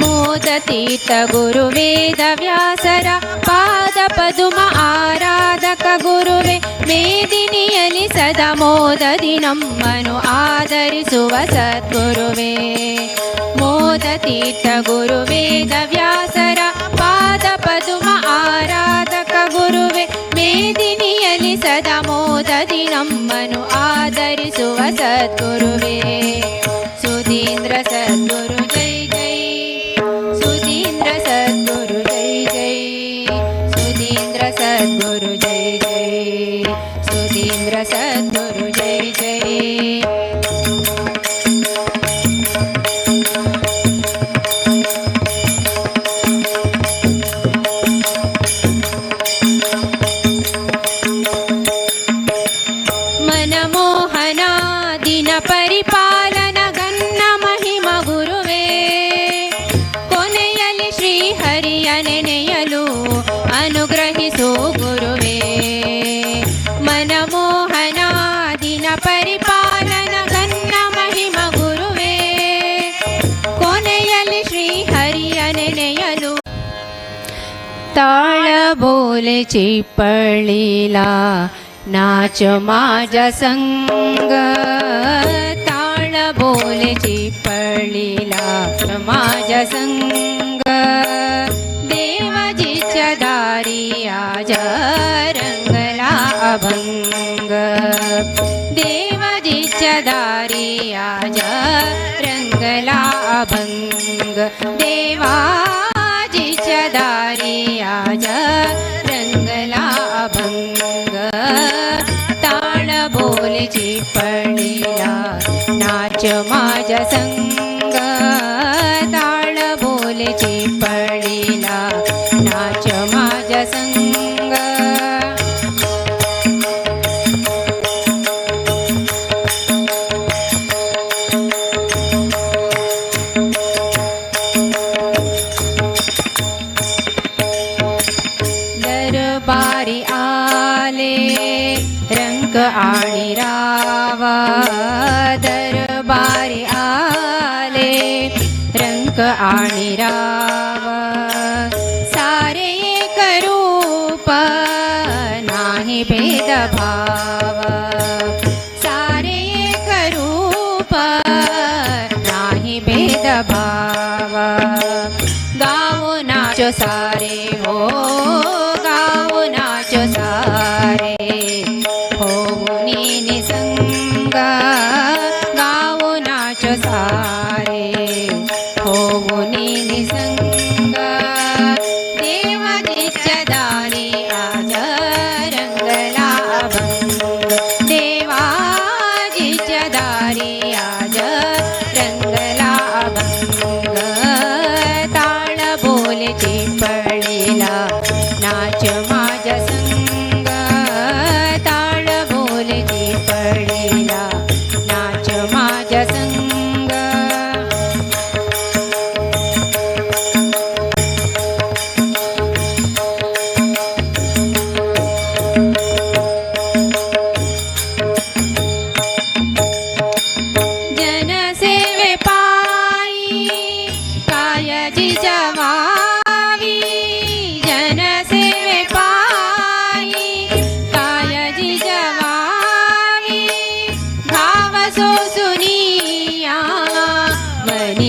ಮೋದತೀರ್ಥ ಗುರು ವೇದ ವ್ಯಾಸರ ಪಾದ ಪದುಮ ಆರಾಧಕ ಗುರುವೆ, ಮೇದಿನಿಯಲಿ ಸದಾ ಮೋದದಿ ನಮ್ಮನು ಆದರಿಸುವ ಸದ್ಗುರುವೇ. ಮೋದತೀರ್ಥ ಗುರು ವೇದ ವ್ಯಾಸರ ಪಾದ ಪದುಮ ಆರಾಧಕ ಗುರುವೆ, ಮೇದಿನಿಯಲಿ ಸದಾ ಮೋದದಿ ನಮ್ಮನು ಆದರಿಸುವ ಸದ್ಗುರುವೇ. ಸುಧೀಂದ್ರ ಸದ್ಗುರು ಜೈ ಜೈ, ಸುಧೀಂದ್ರ ಸದ್ಗುರು ಜೈ ಜೈ, ಸುಧೀಂದ್ರ ಸದ್ಗುರು ಜೈ ಜೈ, ಸುಧೀಂದ್ರ ಸದ್ಗುರು ಜೈ ಜೈ. ಮನಮೋಹನ ದಿನ ಪರಿಪಾಲನ ಗನ್ನ ಮಹಿಮ ಗುರುವೇ, ಕೊನೆಯಲ್ಲಿ ಶ್ರೀ ಹರಿಯ ನೆನೆಯಲು ಅನುಗ್ರಹಿಸು ಗುರುವೇ. ಮನಮೋಹನ ದಿನ ಪರಿಪಾಲನ ಗನ್ನ ಮಹಿಮ ಗುರುವೇ, ಕೊನೆಯಲ್ಲಿ ಶ್ರೀ ಹರಿಯ ನೆನೆಯಲು. ತಾಳ ಬೋಲೆ ಚಿಪ್ಪಳಿಲಾ नाच माझ्या संग, ताळ बोले चिपळीला माझ्या संग, देवाजीच्या दारी आज रंगला अभंग, देवाजीच्या दारी आज रंगला अभंग, देवाजीच्या दारी आज रंगला अभंग, ताळ बोले चिपळीला नाच माझ्या संग, ताळ बोले चिपळीला नाच माझ्या संग. दरबारी आले रंक आणि रावा, दरबारी आले रंक आणि रावा, सारे एक रूप नाही भेदभाव, सारे एक रूप नाही भेदभाव, गाओ नाच सारे हो, गाओ नाच सारे होऊनी निसंग, गाओ नाच सारे होऊनी निसंग, देवाजीच्या दारी आज रंगला अभंग, देवाजीच्या दारी आज रंगला अभंग, ताळ बोले चिपळीला नाच माझ्या संग, ताळ बोले चिपळीला.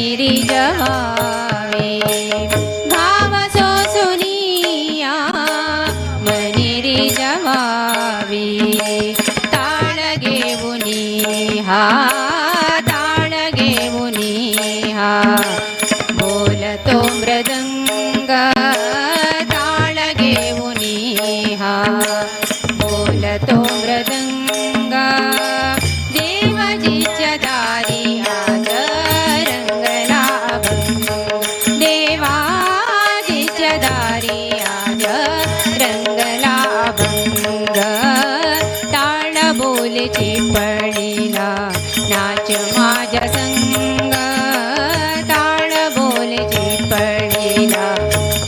मनी रिजवावे भाव सोसुनिया मनी रिजवावे ताळ घेऊनी हा ताळ घेऊनी हा बोलतो मृदंग ताळ घेऊनी हा बोलतो मृदंग देवाजीच्या दारी आज रंगला अभंग देवाजीच्या दारी आज रंगला अभंग ताळ बोले चिपळीला नाच माझ्या संग ताळ बोले चिपळीला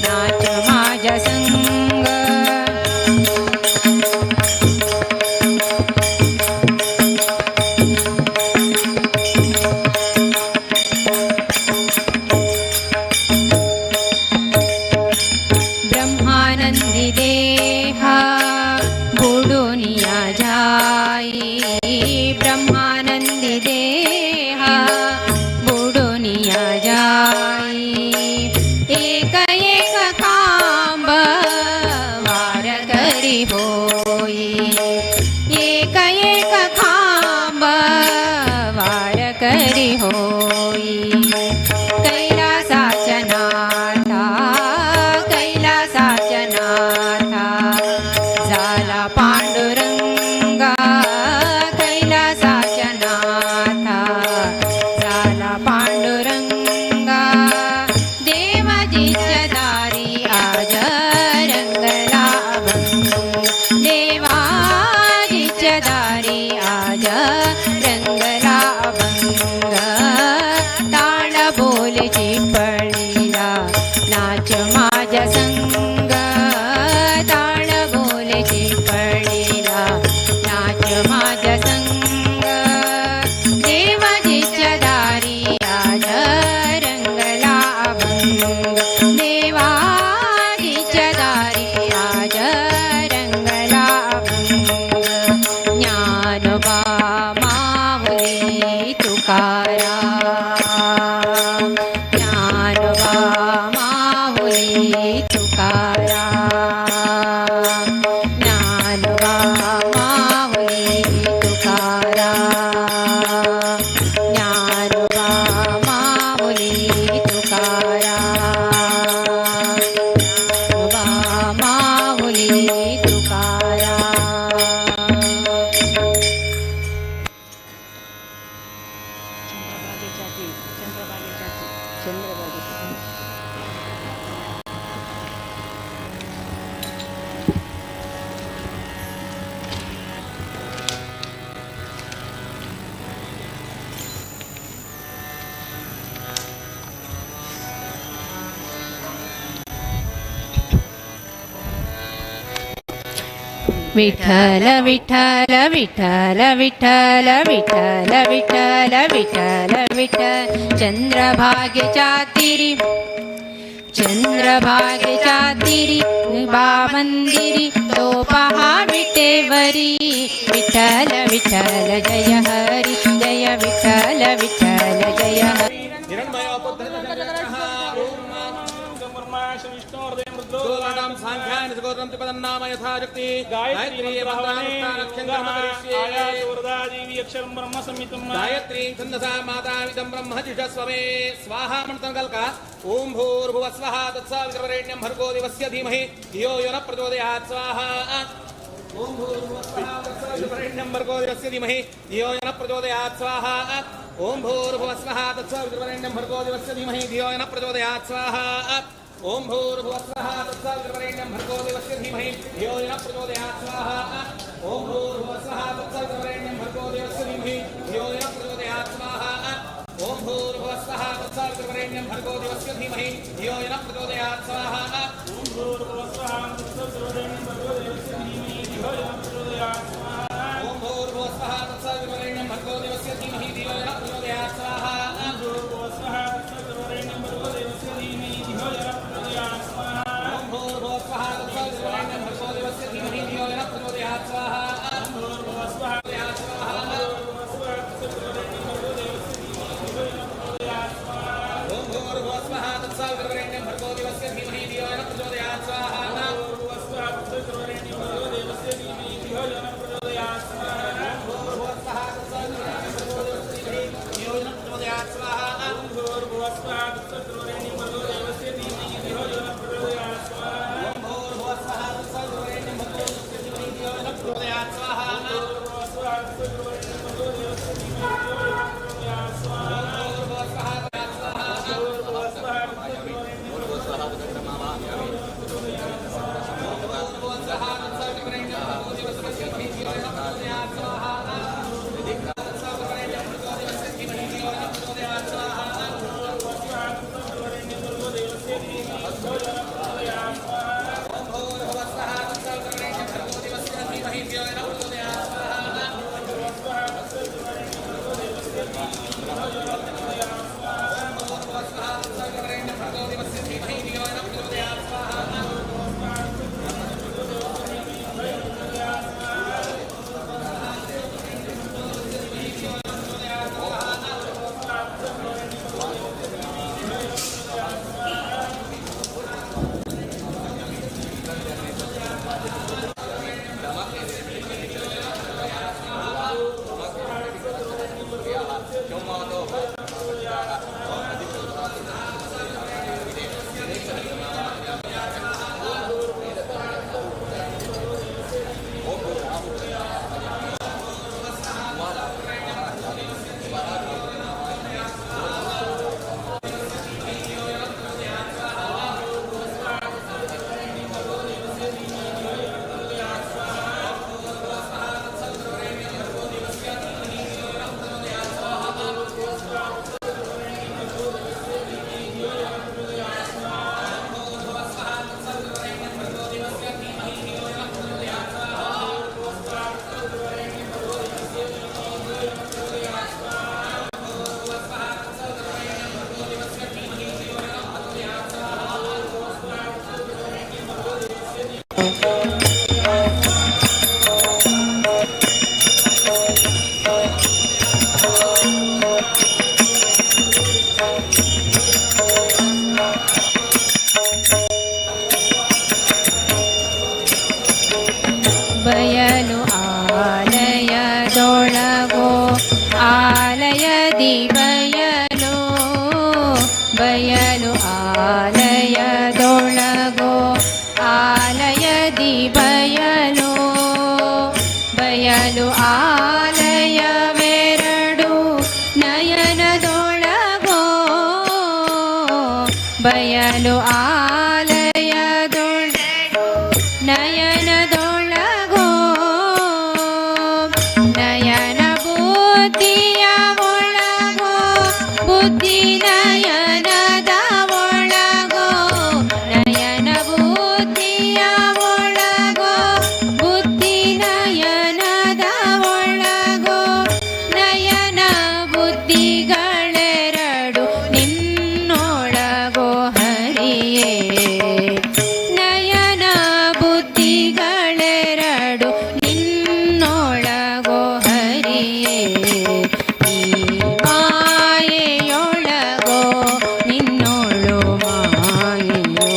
नाच माझ्या संग. ब्रह्मानंदी देहा बुडूनिया जाई ब्रह्मानंदी देहा बुडूनिया जाई एक एक खांब वार करी होई एक एक खांब वार करी होई कैलासाच्या नाथा कैलासाच्या नाथा झाला पांडुरंगा कैलासाच्या नाथा झाला पांडुरंगा देवाजीच्या दारी आज रंगला अभंग देवाजीच्या दारी आज रंगला अभंग ताळ बोले चिपळीला नाच माझ्या संग ताळ बोले चिपळीला नाच माझ्या संग देवाजीच्या दारी आज रंगला अभंग देवाजीच्या दारी आज रंगला अभंग ज्ञानोबा माऊली तुकाराम ज्ञानोबा माऊली तुकाराम ज्ञानोबा माऊली तुकाराम ज्ञानोबा माऊली तुकाराम ज्ञानोबा माऊली तुकाराम. चंद्रभागेच्या तीर चंद्रभागेच्या तीर चंद्रभागेच्या तीर. विठ्ठल विठ्ठल विठ्ठल विठ्ठल विठ्ठल विठ्ठल विठ्ठल विठ्ठल चंद्रभागेच्या तीरी चंद्रभागेच्या तीरी बा मंदिरी तो पहा विटेवरी विठ्ठल विठ्ठल जय हरी जय विठ्ठल विठ्ठल जय हरी. गायत्री छंदसा मातामिदं ब्रह्म जुषस्व मे स्वाहा मंत्रकल्क ओम भूर्भुवः स्वः तत्सवितुर्वरेण्यं भर्गो देवस्य धीमहि धियो यो न प्रचोदयात् स्वाहा. ओम भूर्भुवः स्वः तत्सवितुर्वरेण्यं भर्गो देवस्य धीमहि धियो यो न प्रचोदयात् स्वाहा. ओम भूर्भुवः स्वः तत्सवितुर्वरेण्यं भर्गो देवस्य धीमहि धियो यो न प्रचोदयात् स्वाहा. ओम भूर्भुवः स्वः तत्सवितुर्वरेण्यं भर्गो देवस्य धीमहि धियो यो न प्रचोदयात् स्वाहा. ओम भूर्भुवः स्वः तत्सवितुर्वरेण्यं भर्गो देवस्य धीमहि धियो यो न प्रचोदयात् स्वाहा. ओम भूर्भुवः स्वः तत्सवितुर्वरेण्यं भर्गो देवस्य धीमहि धियो यो न प्रचोदयात् स्वाहा. ओम भूर्भुवः स्वः तत्सवितुर्वरेण्यं भर्गो देवस्य धीमहि धियो यो न प्रचोदयात् स्वाहा. ओम भूर्भुवः स्वः तत्सवितुर्वरेण्यं भर्गो देवस्य धीमहि धियो यो न प्रचोदयात् स्वाहा. ओम भूर्भुवः स्वः तत्सवितुर्वरेण्यं भर्गो देवस्य धीमहि धियो यो न प्रचोदयात् स्वाहा. ओम भूर्भुवः स्वः तत्सवितुर्वरेण्यं भर्गो देवस्य धीमहि धियो यो न प्रचोदयात् स्वाहा. ओम भूर्भुवः स्वः तत्सवितुर्वरेण्यं भर्गो देवस्य धीमहि धियो यो न प्रचोदयात् स्वाहा. तत्सवितुर्वरेण्यं भर्गो देवस्य धीमहि धियो यो न प्रचोदयात् स्वाहा। भूर्भुवः तत्सवितुर्वरेण्यं भर्गो देवस्य धीमहि धियो यो न प्रचोदयात् स्वाहा। भूर्भुवः तत्सवितुर्वरेण्यं भर्गो देवस्य धीमहि धियो यो न प्रचोदयात् स्वाहा। ಬಯಲು ಆಲಯದೊಳಗೋ ಆಲಯದಿ ಬಯಲು, ಬಯಲು ಆಲಯದೊಳಗೋ ಆಲಯದಿ ಬಯಲು, ಬಯಲು ಆಲಯವೆರಡು ನಯನದೊಳಗೋ, ಬಯಲು ಆಲಯದೊಳಗೋ ನಯನದೊಳಗೋ, ನಯನ ಬುದ್ಧಿಯ ಒಳಗೋ ಬುದ್ಧಿ ನಯನದ ಒಳಗೋ, ನಯನ ಬುದ್ಧಿಯ ಒಳಗೋ ಬುದ್ಧಿ ನಯನದ ಒಳಗೋ, ನಯನ ಬುದ್ಧಿಗಳೆರಡು ನಿನ್ನೊಳಗೋ ಹರಿಯೇ, ನಯನ ಬುದ್ಧಿಗಳೆರಡು ನಿನ್ನೊಳಗೋ ಹರಿಯೇ, ಈ ಮಾಯೆಯೊಳಗೋ ನಿನ್ನೊಳು ಮಾಯೆಯೋ.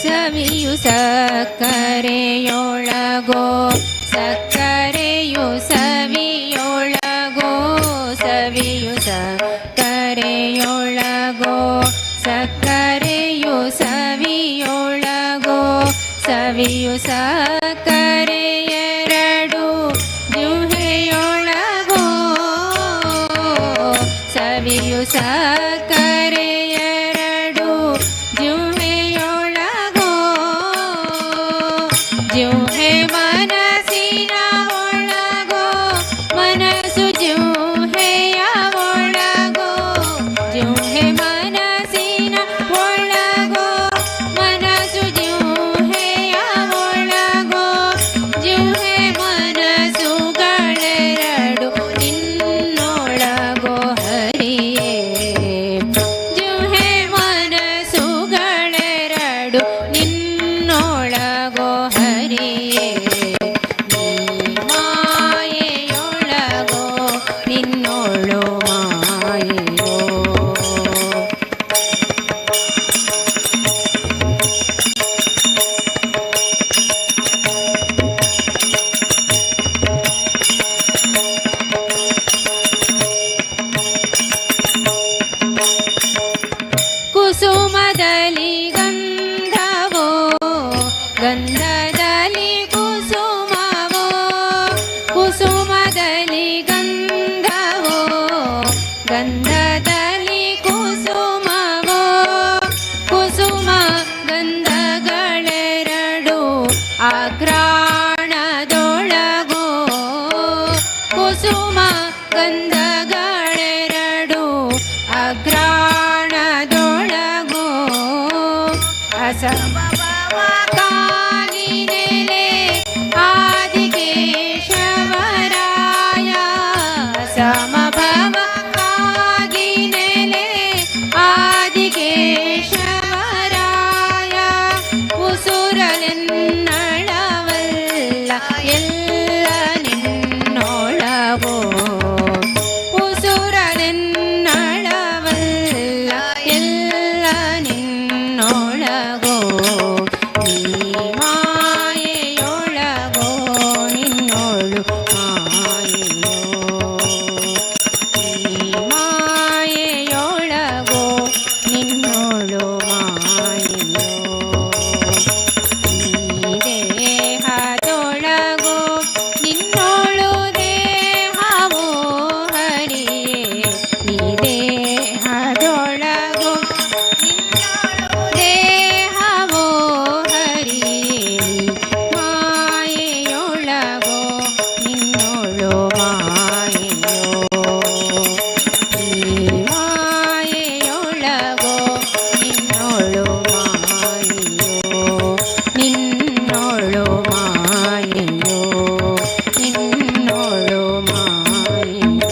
ಸವಿಯು ಸಕ್ಕರೆಯೊಳಗೋ ಸಕ್ಕರೆಯು ಸವಿಯೊಳಗೋ, ಸವಿಯು ಸಕ್ಕರೆಯೊಳಗೋ ಸಕ್ಕರೆಯು ಸವಿಯೊಳಗೋ, ಸವಿಯು ಸಕ್ಕರೆಯೆರಡು ಜಿಹ್ವೆಯೊಳಗೋ, ಸವಿಯು ಸಕ್ಕರೆಯೆರಡು ಜಿಹ್ವೆಯೊಳಗೋ, ಜಿಹ್ವೆ ಮನಸ್ಸಿನ ಒಳಗೋ ಮನಸ್ಸು ಜಿಹ್ವೆಯ ಒಳಗೋ, ಜಿಹ್ವೆ ಮನಸ್ಸಿನ ಒಳಗೋ ಮನಸ್ಸು ಜಿಹ್ವೆಯ ಒಳಗೋ, ಜಿಹ್ವೆ ಮನಸ್ಸುಗಳೆರಡು ನಿನ್ನೊಳಗೋ ಹರಿಯೇ. ಗಂಧದಲ್ಲಿ ಕುಸುಮವೋ ಕುಸುಮ ಗಂಧಗಳೆರಡು ಆಘ್ರಾಣದೊಳಗೋ ಕುಸುಮ ಗಂಧಗಳೆರಡು ಅಗ್ರಾಣದೊಳಗೋ ಅಸಮಭವಕ್ಕಾಗಿ ನೆಲೆ ಆದಿಕೇಶವರಾಯ ಸಮಭವಕ್ಕಾಗಿ ನೆಲೆ ಆದಿಕೇಶವರಾಯ ಉಸುರಲೆನ್ನಳವಲ್ಲ ಎಲ್ಲ ನಿನ್ನೊಳಗೋ ಉಸುರಲೆನ್ನಳವಲ್ಲ ಎಲ್ಲ ನಿನ್ನೊಳಗೋ ನೀ ಮಾಯೆಯೊಳಗೋ ನಿನ್ನೋಳು ಮಾಯೆಯೋ ನೀ ಮಾಯೆಯೊಳಗೋ ನಿನ್ನೋಳು ಮಾಯೆಯೋ ನೀ ದೇಹದೊಳಗೋ ನಿನ್ನೋಳು ದೇಹವೋ ಹರಿಯೇ ನೀ ದೇಹದೊಳಗೋ ನಿನ್ನೋಳು ದೇಹವೋ ಹರಿಯೇ ನೀ ಮಾಯೆಯೊಳಗೋ ನಿನ್ನೋಳು ಮಾಯೆಯೋ ನೀ ಮಾಯೆಯೊಳಗೋ ನಿನ್ನೋಳು ಮಾಯೆಯೋ ನಿನ್ನೋಳು ಮಾಯೆಯೋ ನಿನ್ನೋಳು ಮಾಯೆಯೋ.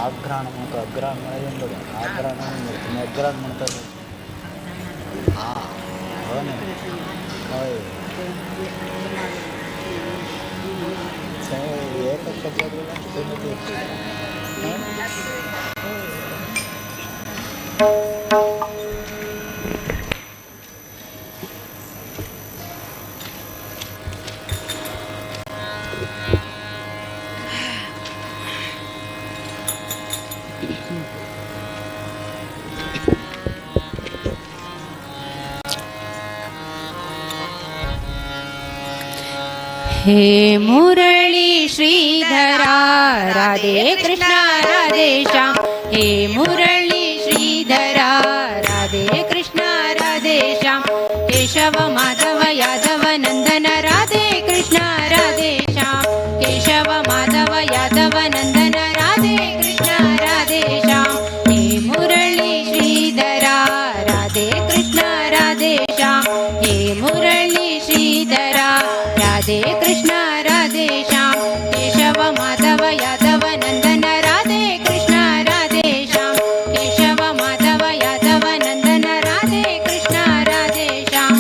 ಆಘ್ರಾಣ ಮತ್ತು ಅಗ್ರಾಣ ಎಂಬುದು ಆಘ್ರಾಣ ಅಗ್ರಾಣ ಮಾಡ್ತಾರೆ. ಹಾಂ होय हे मुरली श्रीधरा राधे कृष्ण राधे श्याम हे मुरली श्रीधरा राधे कृष्ण राधे श्याम केशव माधव यादव नंदन राधे कृष्ण राधे श्याम केशव माधव यादव नंदन राधे कृष्ण राधे श्याम हे मुरली श्रीधरा राधे कृष्ण राधे श्याम हे मुरली श्रीधरा राधे कृष्ण राधे श्याम केशव माधव यादव नंदन राधे कृष्ण राधे श्याम केशव माधव यादव नंदन राधे कृष्ण राधे श्याम.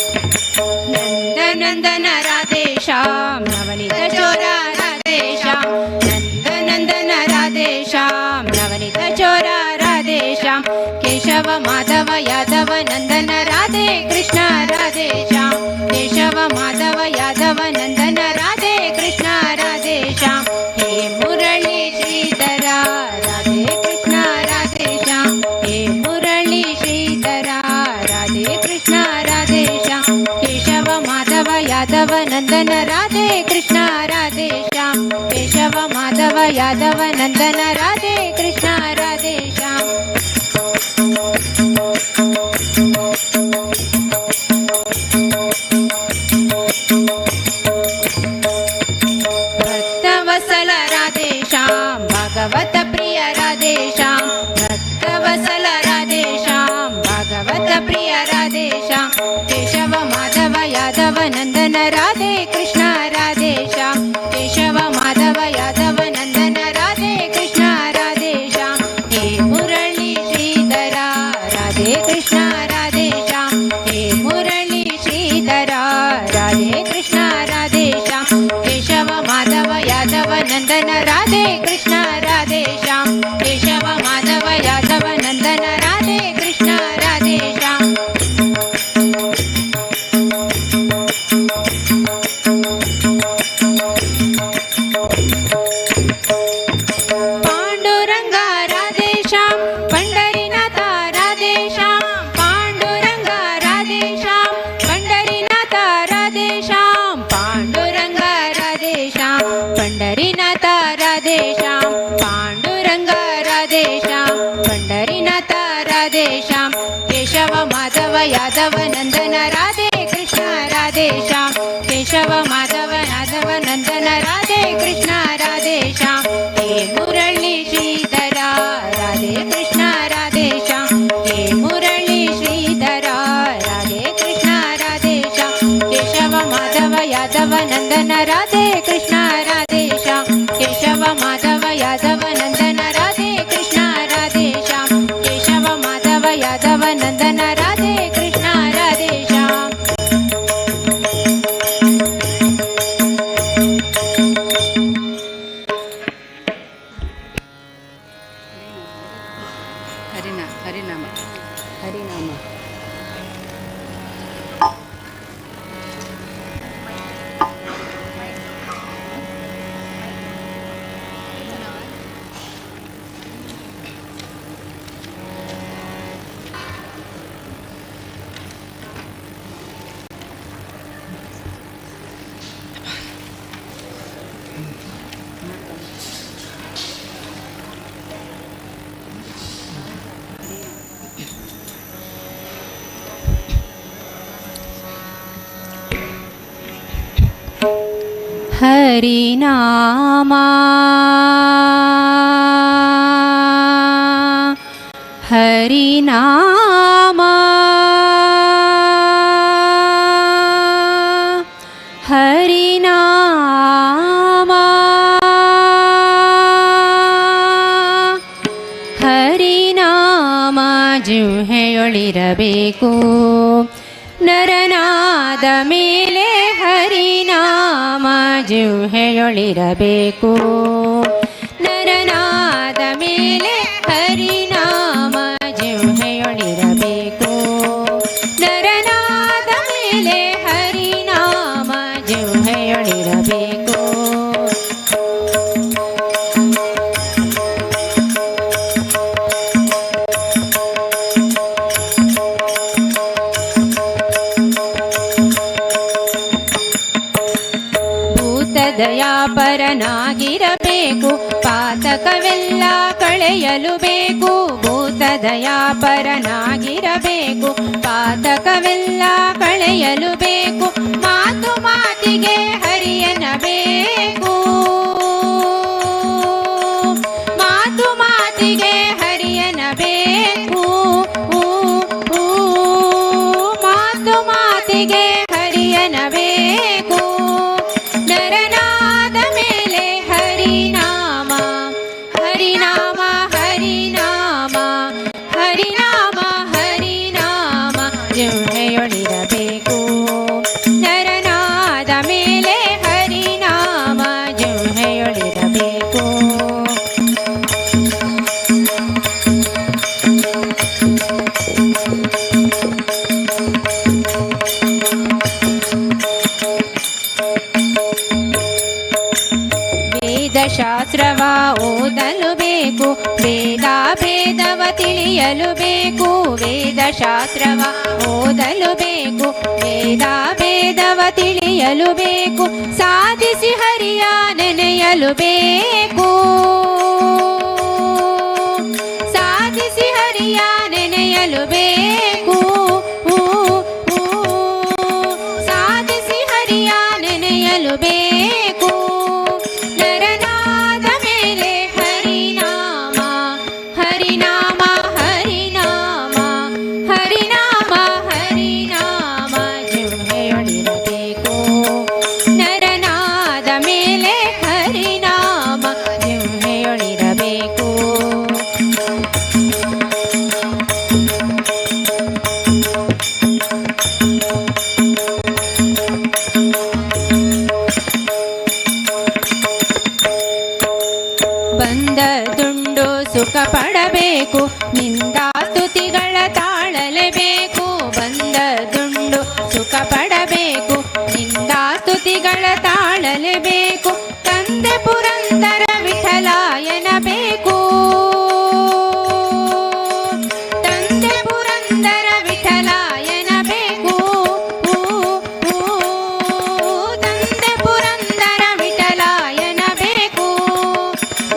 नंद नंदन राधे श्याम नवनीत चोरा राधे श्याम नंद नंदन राधे श्याम नवनीत चोरा राधे श्याम केशव माधव यादव नंदन राधे कृष्ण राधे श्याम केशव माधव यादव नंदन राधे कृष्ण राधे श्याम हे मुरली श्रीधरा राधे कृष्ण राधे श्याम हे मुरली श्रीधरा राधे कृष्ण राधे श्याम केशव माधव यादव नंदन राधे कृष्ण राधे श्याम केशव माधव यादव नंदन राधे कृष्ण राधे श्याम. भक्तवत्सल राधे श्याम भागवत प्रिय राधे श्याम भक्तवत्सल राधे श्याम भागवत प्रिय राधे श्याम केशव माधव यादव नंदन राधे कृष्ण राधे श्याम केशव माधव यादव नंदन राधे कृष्ण राधे श्याम हे मुरली श्रीधरा राधे कृष्ण राधे श्याम हे मुरली श्रीधरा राधे कृष्ण राधे श्याम केशव माधव यादव नंदन राधे कृष्ण राधे श्याम केशव माधव यादव नंदन राधे कृष्ण राधे श्याम. ಹರಿನಾಮ ಹರಿನಾಮ. ಹರಿನಾಮ ಹರಿನಾಮ ಹರಿನಾಮ ಹರಿನಾಮ ಜಿಹ್ವೆಯೊಳಿರಬೇಕು ನರನಾದ ಮೇಲೆ ಹರಿನಾಮ ಜಿಹ್ವೆಯೊಳಿರಬೇಕು ನರನಾದ ಮೇಲೆ ಹರಿನಾಮ ಜಿಹ್ವೆಯೊಳಿರಬೇಕು ನರನಾದ ಮೇಲೆ ಹರಿನಾಮ ಜಿಹ್ವೆಯೊಳಿರಬೇಕು. ದಯಾಪರನಾಗಿರಬೇಕು ಪಾತಕವೆಲ್ಲ ಕಳೆಯಲು ಬೇಕು ಭೂತದಯಾಪರನಾಗಿರಬೇಕು ಪಾತಕವೆಲ್ಲ ಕಳೆಯಲು ಬೇಕು ಮಾತು ಮಾತಿಗೆ ಹರಿಯನಬೇಕು ಮಾತು ಮಾತಿಗೆ ಹರಿಯನಬೇಕು ಮಾತು ಮಾತಿಗೆ ಹರಿಯನಬೇಕು ನರನಾದ ಮೇಲೆ ಹರಿನಾಮ ಹರಿನಾಮ ಹರಿನಾಮ ಹರಿನಾಮ ಹರಿನಾಮ ಜಿಹ್ವೆಯೊಳಿರಬೇಕು ನರನಾದ ಮೇಲೆ ಹರಿನಾಮ ಜಿಹ್ವೆಯೊಳಿರಬೇಕು. ವೇದಶಾಸ್ತ್ರವ ಓದಲು ಬೇಕು ವೇದ ಭೇದವ ತಿಳಿಯಲು ಬೇಕು ವೇದಶಾಸ್ತ್ರವ ಓದಲು ಬೇಕು ವೇದ ಭೇದವ ತಿಳಿಯಲು ಬೇಕು ಸಾಧಿಸಿ ಹರಿಯ ನೆನೆಯಲು ಬೇಕು ಸಾಧಿಸಿ ಹರಿಯ ನೆನೆಯಲು ಬೇಕು ಸಾಧಿಸಿ ಹರಿಯ ನೆನೆಯಲು ಬೇಕು ನರನಾದ ಮೇಲೆ ಹರಿನಾಮ ಹರಿನಾಮ ಹರಿನಾಮ ಹರಿನಾಮ ಹರಿನಾಮ ಜಿಹ್ವೆಯೊಳಿರಬೇಕು ನರನಾದ ಮೇಲೆ ಹರಿನಾಮ ಜಿಹ್ವೆಯೊಳಿರಬೇಕು. ಬಂದದುಂಡು ಸುಖ ಪಡಬೇಕು ನಿಂದಾ ಸ್ತುತಿಗಳ ತಾಳಲೇಬೇಕು ಬಂದದುಂಡು ಸುಖ ಪಡಬೇಕು ನಿಂದಾ ಸ್ತುತಿಗಳ ತಾಳಲೇಬೇಕು ತಂದೆ ಪುರಂದರ ವಿಠಲಾಯನ ಬೇಕು ತಂದೆ ಪುರಂದರ ವಿಠಲಾಯನ ಬೇಕು ತಂದೆ ಪುರಂದರ ವಿಠಲಾಯನ ಬೇಕು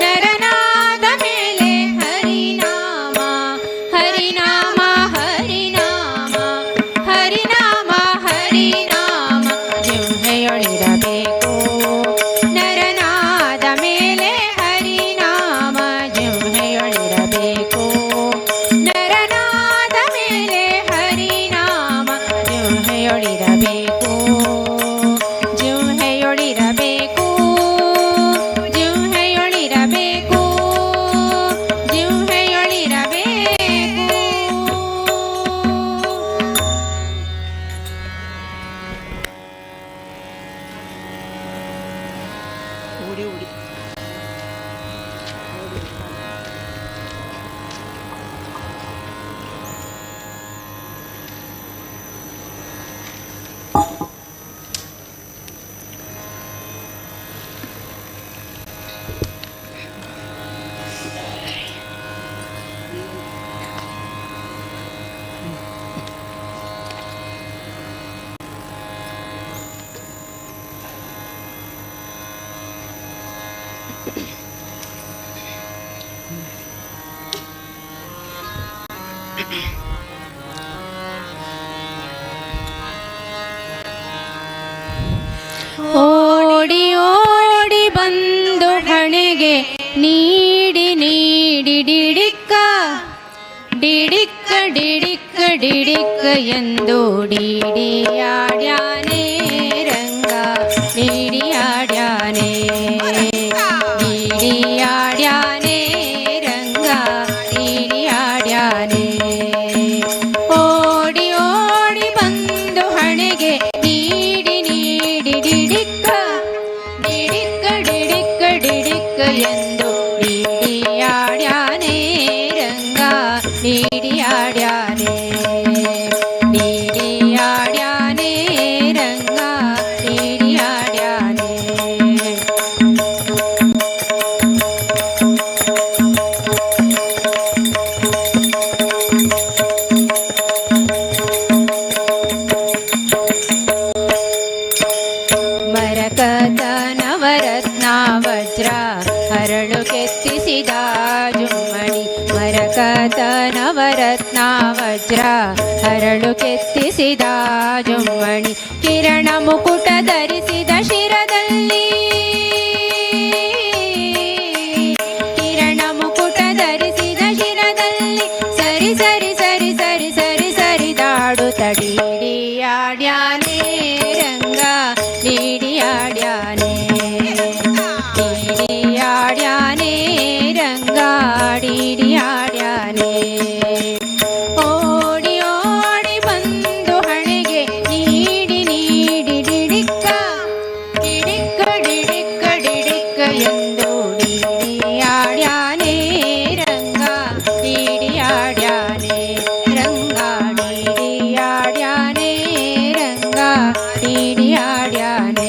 ನರನಾದ ಮೇಲೆ ಹರಿನಾಮ ಹರಿನಾಮ ಓಡಿ ಓಡಿ ಬಂದು ಹಣೆಗೆ ನೀಡಿ ನೀಡಿ ಡಿಡಿಕ್ಕ ಡಿಡಿಕ್ಕ ಡಿಡಿಕ್ಕ ಡಿಡಿಕ್ಕ ಎಂದು ಡಿಡಿಯಾಡ್ಯಾನೆ ರಂಗ ಡಿಡಿಯಾಡ್ಯಾನೆ ಡಿಡಿಯಾಡ್ಯಾನೆ ರಂಗ ಡಿಡಿಯಾಡ್ಯಾನೆ. ಓಡಿ ಓಡಿ ಬಂದು ಹಣೆಗೆ ನೀಡಿ ನೀಡಿ ಡಿಡಿಕ್ಕ ಡಿಡಿಕ್ಕ ಡಿಡಿಕ್ಕ ಡಿಡಿಕ್ಕ ಎಂದು ಡಿಡಿಯಾಡ್ಯಾನೆ ರಂಗ ಡಿಡಿಯಾಡ್ಯಾನೆ ಡಿಡಿಯಾಡ್ಯಾನೆ ರಂಗ ಡಿಡಿಯಾಡ್ಯಾನೆ. ಮರಕತ ನವರತ್ನ ವಜ್ರ ಹರಳು ಕೆತ್ತಿಸಿದ ಜುಮ್ಮಣಿ. ಮರಕತ ನವರತ್ನ ವಜ್ರ ಹರಳು ಕೆತ್ತಿಸಿದ ಜುಮ್ಮಣಿ. ಕಿರಣ ಮುಕುಟ ಧರಿಸಿದ ಶಿರದಲ್ಲಿ, ಕಿರಣ ಮುಕುಟ ಧರಿಸಿದ ಶಿರದಲ್ಲಿ ಸರಿ ಸರಿ ಸರಿ ಸರಿ ಸರಿ ಸರಿ ದಾಡುತ್ತ ಡಿಡಿಯಾಡ್ಯಾನೆ ರಂಗ ಡಿಡಿಯಾಡ್ಯಾನೆ ಡಿಡಿಯಾಡ್ಯಾನೆ ರಂಗ ಡಿಡಿಯಾಡ್ಯಾನೆ. ಓಡಿ ಓಡಿ ಬಂದು ಹಣೆಗೆ ನೀಡಿ ನೀಡಿ ಡಿಡಿಕ್ಕ ಡಿಡಿಕ್ಕ ಡಿಡಿಕ್ಕ ಡಿಡಿಕ್ಕ ಎಂದು ಡಿಡಿಯಾಡ್ಯಾನೆ ರಂಗ ಡಿಡಿಯಾಡ್ಯಾನೆ ರಂಗ ಡಿಡಿಯಾಡ್ಯಾನೆ ರಂಗ ಡಿಡಿಯಾಡ್ಯಾನೆ.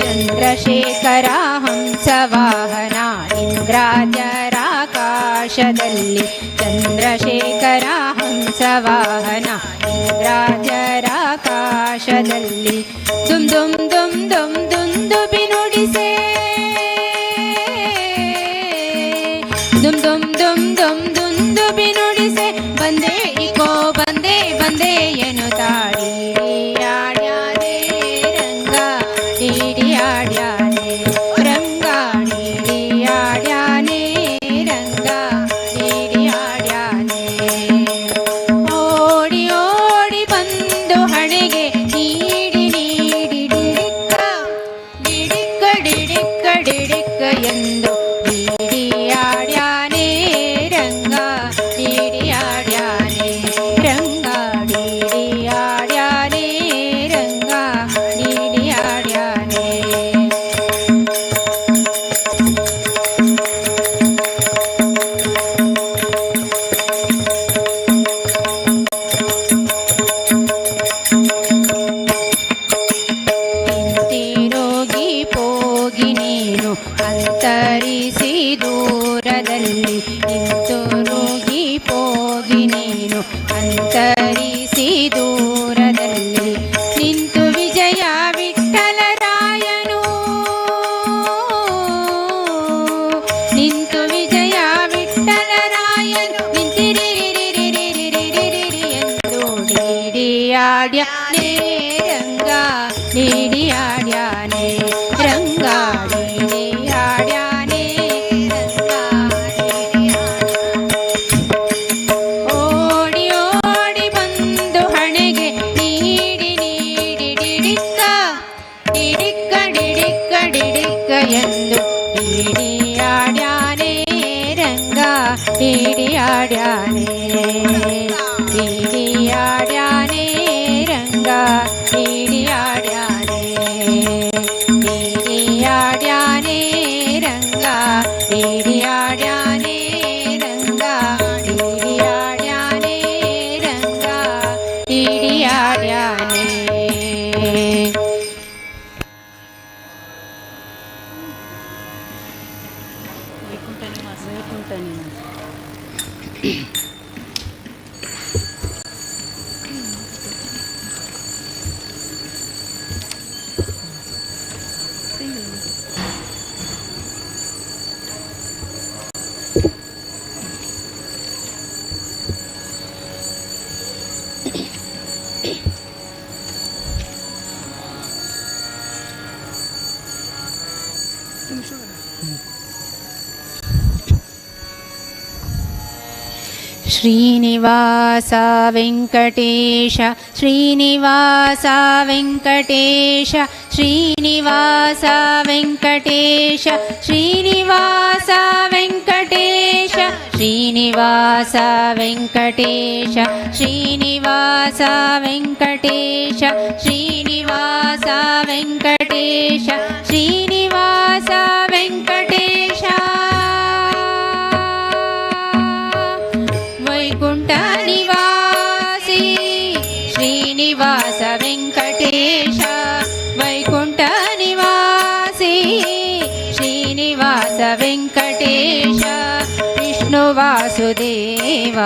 ಚಂದ್ರಶೇಖರ ಹಂಸವಾಹನ ಇಂದ್ರಾಜರಾಕಾಶದಲ್ಲಿ. ಚಂದ್ರಶೇಖರ ಹಂಸವಾಹನ ಇಂದ್ರಾಜರಾಕಾಶದಲ್ಲಿ ದುಂ ದುಂ ದುಂ ದುಂ ದುಂದುಬಿ ನುಡಿಸೆ, ದುಂ ದುಂ ದುಂ ದುಂ ದುಂದುಬಿ ನುಡಿಸೆ ಬಂದೆ ಇಕೋ ಬಂದೆ ಬಂದೆ ಎನ್ನುತ್ತಾಡಿ ಡಿಡಿಯಾಡ್ಯಾನೆ ರಂಗ ಡಿಡಿಯಾಡ್ಯಾನೆ ರಂಗ ಡಿಡಿಯಾಡ್ಯಾನೆ ರಂಗ ಡಿಡಿಯಾಡ್ಯಾನೆ. ಓಡಿ ಓಡಿ ಬಂದು ಹಣೆಗೆ ನೀಡಿ ನೀಡಿ ಡಿಡಿಕ್ಕ ಡಿಡಿಕ್ಕ ಡಿಡಿಕ್ಕ ಡಿಡಿಕ್ಕ ಎಂದು ಡಿಡಿಯಾಡ್ಯಾನೆ ರಂಗ ಡಿಡಿಯಾಡ್ಯಾನೆ ರಂಗ ಡಿಡಿಯಾಡ್ಯಾನೆ ರಂಗ ಡಿಡಿಯಾಡ್ಯಾನೆ. ಹಿಂತಿರುಗಿ ಹೋಗಿ ನೀನು ಅಂತರಿಸಿ ದೂರದಲ್ಲಿ. ಹಿಂತಿರುಗಿ ಹೋಗಿ ನೀನು ಅಂತರಿಸಿ ದೂರದಲ್ಲಿ. ನಿಂತು ವಿಜಯ ವಿಠಲರಾಯನು, ನಿಂತು ವಿಜಯ ವಿಠಲರಾಯನು ನಿಂತಿರಿರಿರಿರಿರಿರಿರಿರಿರಿ ಎಂದು ಡಿಡಿಯಾಡ್ಯಾನೆ ರಂಗ ಡಿಡಿಯಾಡ್ಯಾನೆ ರಂಗ ಡಿಡಿಯಾಡ್ಯಾನೆ ರಂಗ ಡಿಡಿಯಾಡ್ಯಾನೆ. ಓಡಿ ಓಡಿ ಬಂದು ಹಣೆಗೆ ನೀಡಿ ನೀಡಿ ಡಿಡಿಕ್ಕ ಡಿಡಿಕ್ಕ ಡಿಡಿಕ್ಕ ಡಿಡಿಕ್ಕ ಎಂದು ಡಿಡಿಯಾಡ್ಯಾನೆ ರಂಗ ಡಿಡಿಯಾಡ್ಯಾನೆ ಡಿಡಿಯಾಡ್ಯಾನೆ ರಂಗ ಡಿಡಿಯಾಡ್ಯಾನೆ ಡಿಡಿಯಾಡ್ಯಾನೆ ರಂಗ ಡಿಡಿಯಾಡ್ಯಾನೆ ರಂಗ ಡಿಡಿಯಾಡ್ಯಾನೆ ರಂಗ ಡಿಡಿಯಾಡ್ಯಾನೆ. ವೈಕುಂಠ ನಿವಾಸ. ವೈಕುಂಠ ನಿವಾಸ. श्रीनिवास वेङ्कटेश श्रीनिवास वेङ्कटेश श्रीनिवास वेङ्कटेश श्रीनिवास वेङ्कटेश श्रीनिवास वेङ्कटेश श्रीनिवास वेङ्कटेश श्रीनिवास वेङ्कटेश श्रीनिवास वेङ्कटेश वैकुण्ठ निवासी श्रीनिवास वेङ्कटेश वैकुण्ठ निवासी श्रीनिवास वेङ्कटेश विष्णु वासुदेव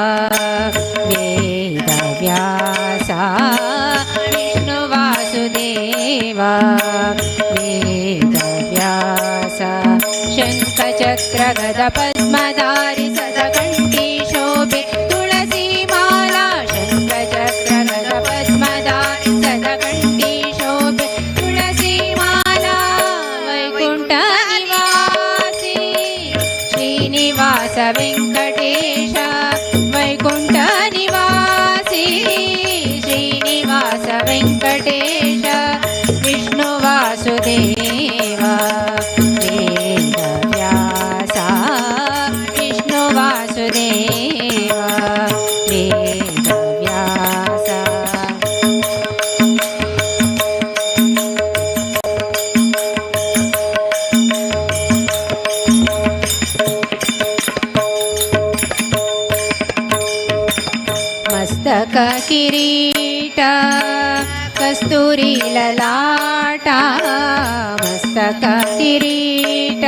वेदव्यास विष्णु वासुदेव वेदव्यास शङ्खचक्रगदपद्मधारि सदकण्ठी शोभे तुलसीमाला शङ्खचक्रगदपद्मधारि सदकण्ठी शोभे तुलसीमाला वैकुण्ठ निवासी श्रीनिवास वेङ्कटेश वैकुण्ठ निवासी श्रीनिवास वेङ्कटेश विष्णु वासुदेव वेदव्यास विष्णु वासुदेव वेदव्यास. मस्तक किरीट कस्तूरी ललाटा मस्तक किरीट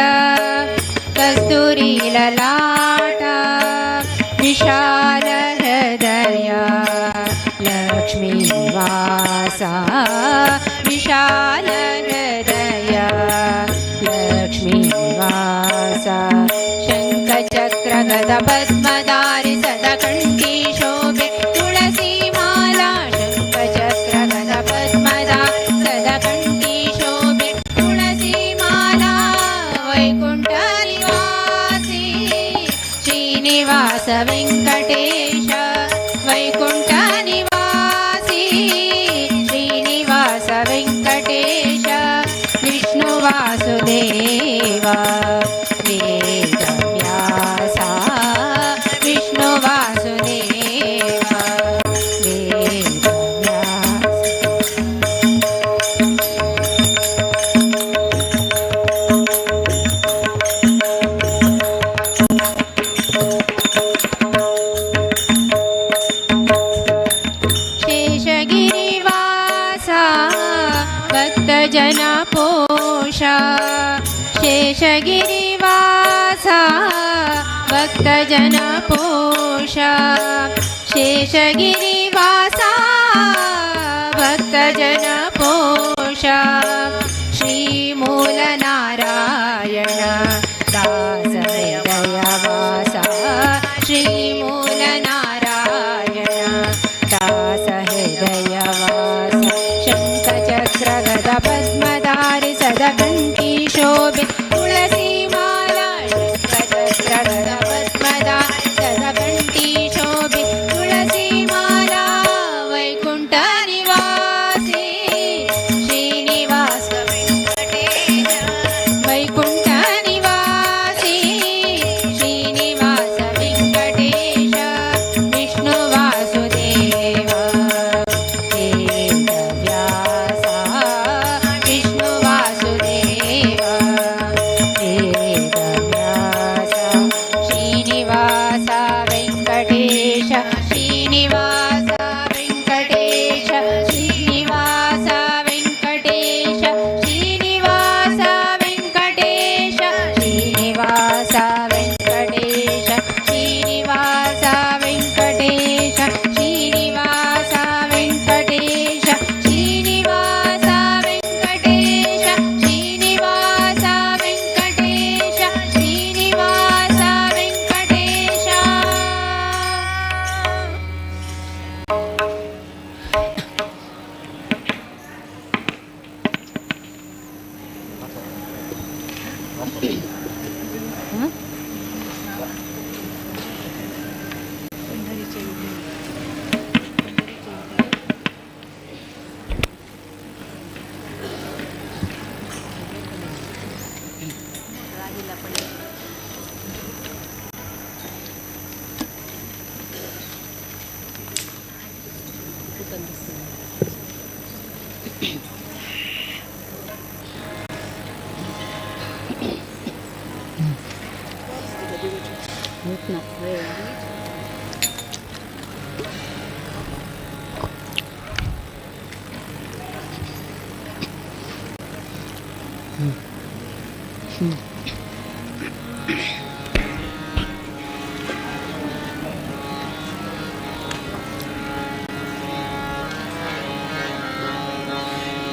कस्तूरी ललाटा विशाल हृदय लक्ष्मीवासा विशाल हृदय लक्ष्मीवासा शङ्खचक्रगदपद्मधारि सदकण्ठी शोभे तुलसीमाला शङ्खचक्रगदपद्मधारि सदकण्ठी शोभे तुलसीमाला वैकुण्ठ निवासी श्रीनिवास वेङ्कटेश वैकुण्ठ निवासी श्रीनिवास वेङ्कटेश विष्णु वासुदेव वेदव्यास विष्णु वासुदेव वेदव्यास. शेषगिरिवासा भक्तजनपोषा शेषगिरिवासा भक्तजनपोषा शेषगिरिवासा भक्तजनपोषा श्रीमूलनारायण दासहृदयवासा श्रीमूलनारायण दासहृदयवास शङ्खचक्रगदपद्मधारि सदकण्ठी शोभे तुलसीमाला शङ्खचक्रगदपद्मधारि सदकण्ठी शोभे तुलसीमाला वैकुण्ठ निवासी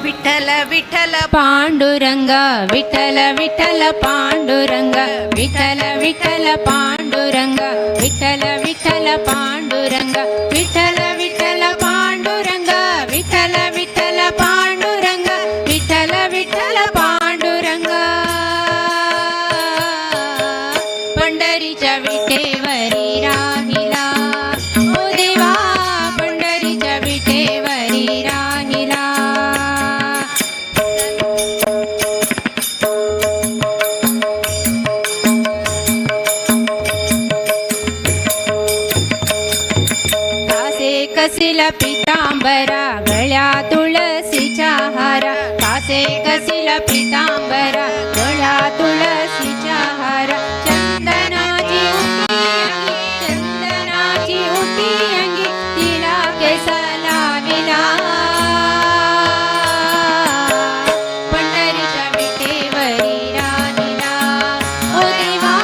विठ्ठल विठ्ठल पांडुरंग, विठ्ठल विठ्ठल पांडुरंग, विठ्ठल विठ्ठल पांडुरंग, विठ्ठल विठ्ठल पांडुरंग, विठ्ठल विठ्ठल पांडुरंग, विठ्ठल विठ्ठल पांडुरंग, विठ्ठल विठ्ठल पांडुरंग. पंढरीच्या विटेवरी राहिला, ओ देवा पंढरीच्या विटेवरी राहिला. कासे कसिला पितांबरा, गळ्या तुळसीच्या हारा. कासे कसिला पितांबरा, गळ्या तुळसीच्या हारा. चंदनाची उटी अंगी, चंदनाची उटी अंगी, तिला केसा लाविला. पंढरीच्या विटेवरी राहिला, ओ देवा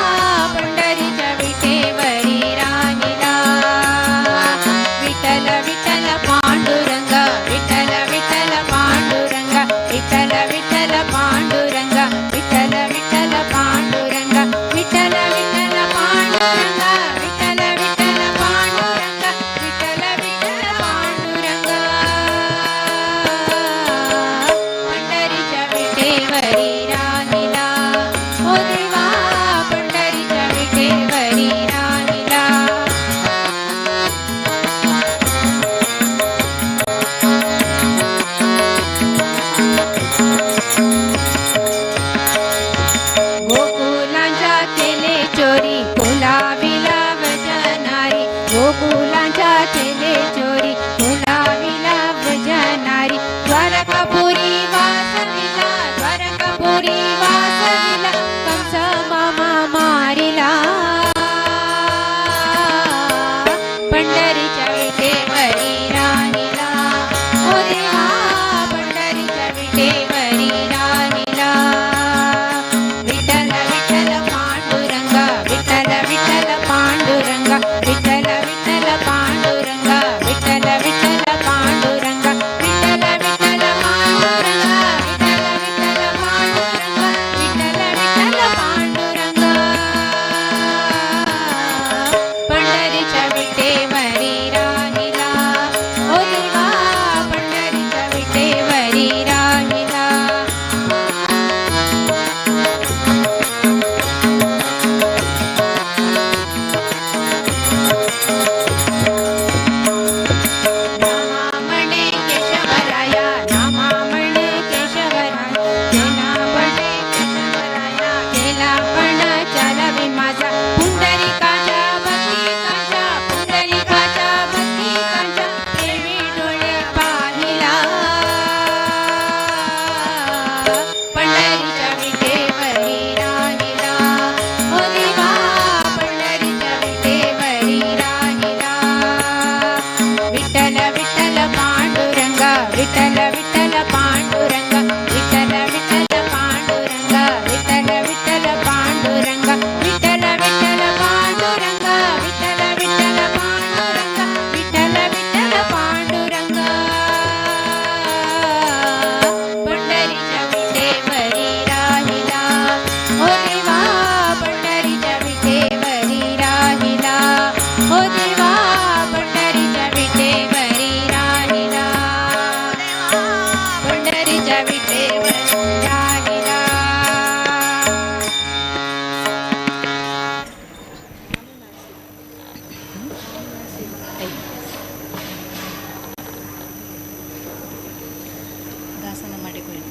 पंढरीच्या विटेवरी राहिला. विठ्ठल विठ्ठल पांडुरंग, विठ्ठल विठ्ठल पांडुरंग, विठ्ठल विठ्ठल पांडुरंग, विठ्ठल विठ्ठल पांडुरंग, विठ्ठल विठ्ठल पांडुरंग, विठ्ठल विठ्ठल पांडुरंग, विठ्ठल विठ्ठल पांडुरंग. पंढरीच्या विटेवरी राहिला, ओ देवा पंढरीच्या विटेवरी राहिला. गोकुलांच्या केले चोरी, कोलाविला भजनारी. गोकुलांच्या केले चोरी, कोलाविला भजनारी. द्वारकापुरी वासविला, द्वारकापुरी वासविला, कंस मामा मारिला. पंढरीच्या विटेवरी राहिला, ओ देवा पंढरीच्या विटेवरी राहिला. विठ्ठल विठ्ठल पांडुरंग, विठ्ठल विठ्ठल पांडुरंग, विठ्ठल विठ्ठल पांडुरंग, विठ्ठल विठ्ठल पांडुरंग, विठ्ठल विठ्ठल पांडुरंग, विठ्ठल विठ्ठल पांडुरंग, विठ्ठल विठ्ठल पांडुरंग. पंढरीच्या विटेवरी राहिला, ओ देवा पंढरीच्या विटेवरी राहिला. नामा म्हणे केशवराया, नामा म्हणे केशवराया, केला म्हणे केशवराया, केला पण चालवी माझा. पुंडरीकाच्या भक्तिकाच्या, पुंडरीकाच्या भक्तिकाच्या, प्रेमी डोळे पाहिला. पंढरीच्या विटेवरी राहिला, ओ देवा पंढरीच्या विटेवरी राहिला. विठ्ठल विठ्ठल पांडुरंग, विठ्ठल विठ्ठल पांडुरंग, विठ्ठल विठ्ठल पांडुरंग, विठ्ठल विठ्ठल पांडुरंग, विठ्ठल विठ्ठल पांडुरंग, विठ्ठल विठ्ठल पांडुरंग, विठ्ठल विठ्ठल पांडुरंग. पंढरीच्या विटेवरी राहिला, ओ देवा पंढरीच्या विटेवरी राहिला. ओ देवा पंढरीच्या विटेवरी राहिला, पंढरीच्या विटेवरी राहिला. દાસના માટે કોઈ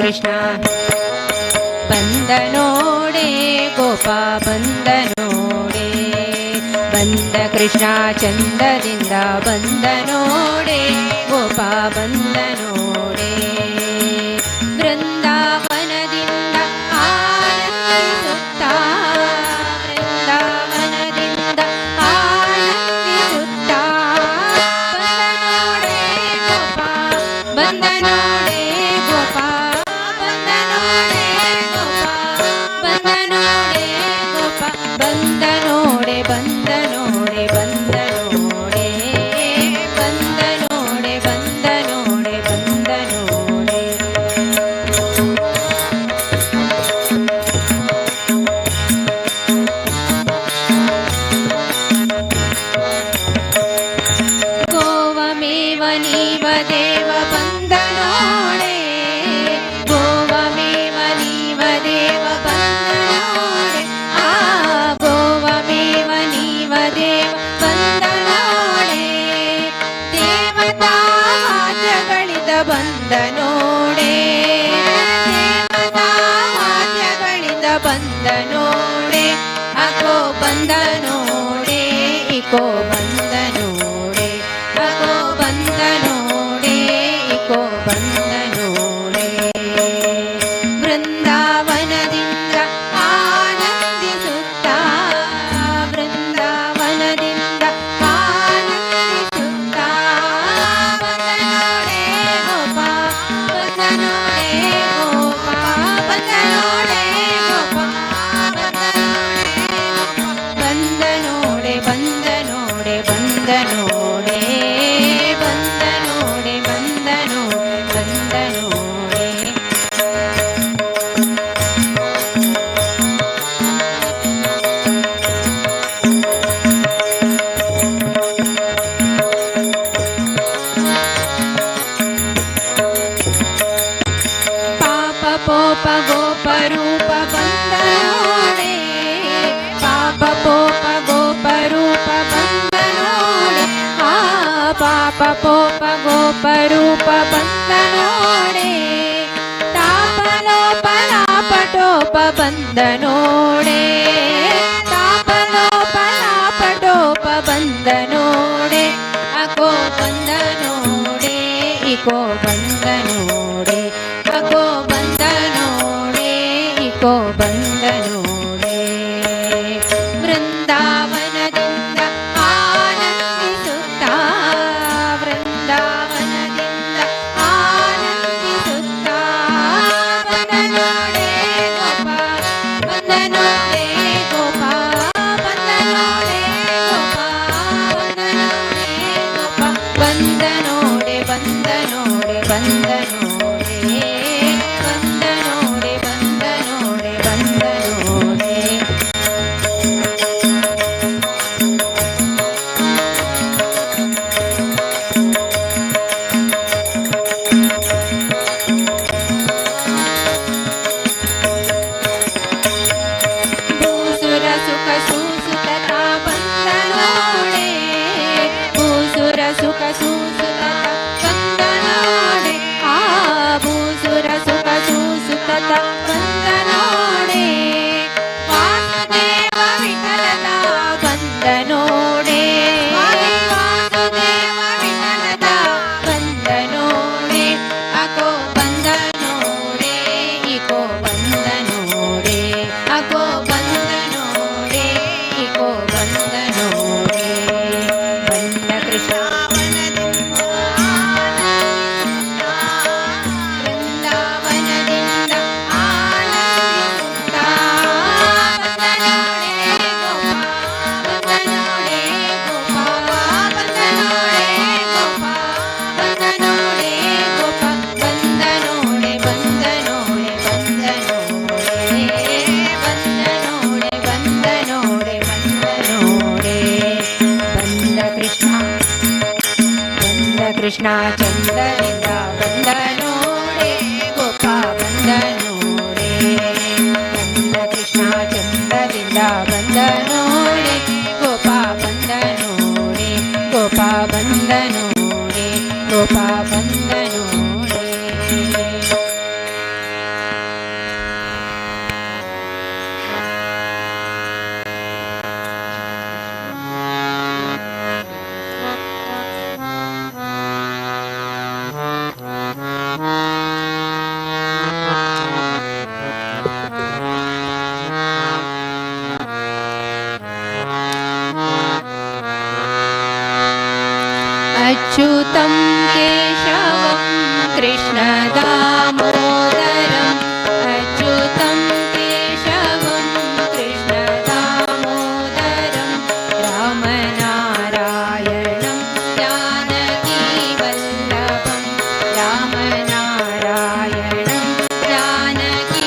ಕೃಷ್ಣ ಬಂದ ನೋಡೆ ಗೋಪ ಬಂದ ನೋಡೆ, ಬಂದ ಕೃಷ್ಣ ಚಂದದಿಂದ ಬಂದ ನೋಡೆ ಗೋಪ ಬಂದ ನೋಡೆ. ಬೃಂದಾವನದಿಂದ ಆನಂದಿಸುತ್ತಾ, ಬೃಂದಾವನದಿಂದ ಆನಂದಿಸುತ್ತಾ ಬಂದ ನೋಡೆ ಗೋಪ, ಬಂದ ನೋಡೆ ಗೋಪ, ಬಂದ ನೋಡೆ ಗೋಪ, ಬಂದ ನೋಡೆ ಗೋಪ, ಬಂದ ನೋಡೆ, ಬಂದ ನೋಡೆ, ಬಂದ ನೋಡೆ, ಬಂದ ನೋಡೆ, ಬಂದ ನೋಡೆ, ಬಂದ ನೋಡೆ. ಗೋವಮೇವ ನೀವ ದೇವ ಬಂದ ನೋಡೆ, ಗೋವಮೇವ ನೀವ ದೇವ ಬಂದ ನೋಡೆ, ಆ ಗೋವಮೇವ ನೀವ ದೇವ ಬಂದ ನೋಡೆ, ದೇವತಾ ವಾದ್ಯಗಳಿದ ಬಂದ ನೋಡೆ, ದೇವತಾ ವಾದ್ಯಗಳಿದ ಬಂದ ನೋಡೆ, ಅಗೋ ಬಂದ ನೋಡೆ, ಇಕೋ ಬಂದ ನೋಡೆ, ಅಗೋ ಬಂದ ನೋಡೆ, ಇಕೋ ಬಂದ ನೋಡೆ. ಬೃಂದಾವನದಿಂದ ಆನಂದಿಸುತ್ತಾ, ಬೃಂದಾವನದಿಂದ ಆನಂದಿಸುತ್ತಾ ಬಂದ ನೋಡೆ ಗೋಪ, ಬಂದ ನೋಡೆ ಗೋಪ, ಬಂದ ನೋಡೆ ಗೋಪ, ಬಂದ ನೋಡೆ ಗೋಪ, ಬಂದ ನೋಡೆ, ಬಂದ ನೋಡೆ, ಬಂದ ನೋಡೆ, ಬಂದ ನೋಡೆ, ಬಂದ ನೋಡೆ, ಬಂದ ನೋಡೆ. ಪಾಪ ಪೋಪ ಗೋಪ ರೂಪ ಬಂದ ನೋಡೆ, ಪಾಪ ಪೋಪ ಗೋಪ ರೂಪ ಬಂದ ನೋಡೆ, ಆ ಪಾಪ ಪೋಪ ಗೋಪ ರೂಪ ಬಂದ ನೋಡೆ, ತಾಪಲೋಪ ಲಾಪಟೋಪ ಬಂದ ನೋಡೆ, ತಾಪಲೋಪ ಲಾಪಟೋಪ ಬಂದ ನೋಡೆ, ಅಕೋ ಬಂದ ನೋಡೆ, ಇಕೋ ಬಂದ ನೋಡೆ, ಅಕೋ ಬಂದ ನೋಡೆ, ಇಕೋ ಬಂದ ನೋಡೆ. ಬೃಂದಾವನದಿಂದ ಆನಂದಿಸುತ್ತಾ, ಬೃಂದಾವನದಿಂದ ಆನಂದಿಸುತ್ತಾ ಬಂದ ನೋಡೆ ಗೋಪ, ಬಂದ ನೋಡೆ ಗೋಪ, ಬಂದ ನೋಡೆ ಗೋಪ, ಬಂದ ನೋಡೆ ಗೋಪ, ಬಂದ ನೋಡೆ, ಬಂದ ನೋಡೆ, ಬಂದ ನೋಡೆ, ಬಂದ ನೋಡೆ, ಬಂದ ನೋಡೆ, ಬಂದ ನೋಡೆ. ಭೂಸುರ ಸುಖ ಸೂಸುತತ ಬಂದ ನೋಡೆ, ಭೂಸುರ ಸುಖ ಸೂಸುತತ ಬಂದ ನೋಡೆ, ಆ ಭೂಸುರ ಸುಖ ಸೂಸುತತ ಬಂದ ನೋಡೆ, ವಾಸುದೇವ ವಿಠಲದ ಬಂದ ನೋಡೆ, ವಾಸುದೇವ ವಿಠಲದ ಬಂದ ನೋಡೆ, ಅಕೋ ಬಂದ ನೋಡೆ, ಇಕೋ ಬಂದ ನೋಡೆ, ಅಕೋ ಬಂದ ನೋಡೆ, ಇಕೋ ಬಂದ ನೋಡೆ. ಬಂದ ಕೃಷ್ಣ ಬೃಂದಾವನದಿಂದ ಆನಂದಿಸುತ್ತಾ ಬಂದ ನೋಡೆ ಗೋಪ, ಬಂದ ನೋಡೆ ಗೋಪ, ಬಂದ ನೋಡೆ ಗೋಪ, ಬಂದ ನೋಡೆ ಗೋಪ, ಬಂದ ನೋಡೆ, ಬಂದ ನೋಡೆ, ಬಂದ ನೋಡೆ, ಬಂದ ನೋಡೆ, ಬಂದ ನೋಡೆ, ಬಂದ ನೋಡೆ. ಬಂದ ಕೃಷ್ಣ, ಬಂದ ಕೃಷ್ಣ ಚಂದದಿಂದ ಬಂದ ನೋಡೆ ಗೋಪ, ಬಂದ ನೋಡೆ, ಬಂದ ಕೃಷ್ಣ ಚಂದದಿಂದ ಬಂದ ನೋಡೆ ಗೋಪ, ಬಂದ ನೋಡೆ ಗೋಪ, ಬಂದ ನೋಡೆ ಗೋಪ, ಬಂದ ನೋಡೆ. अच्युतं केशवं कृष्णदामोदरम् अच्युतं केशवं कृष्णदामोदरं रामनारायणं जानकीवल्लभं रामनारायणं जानकीवल्लभम्।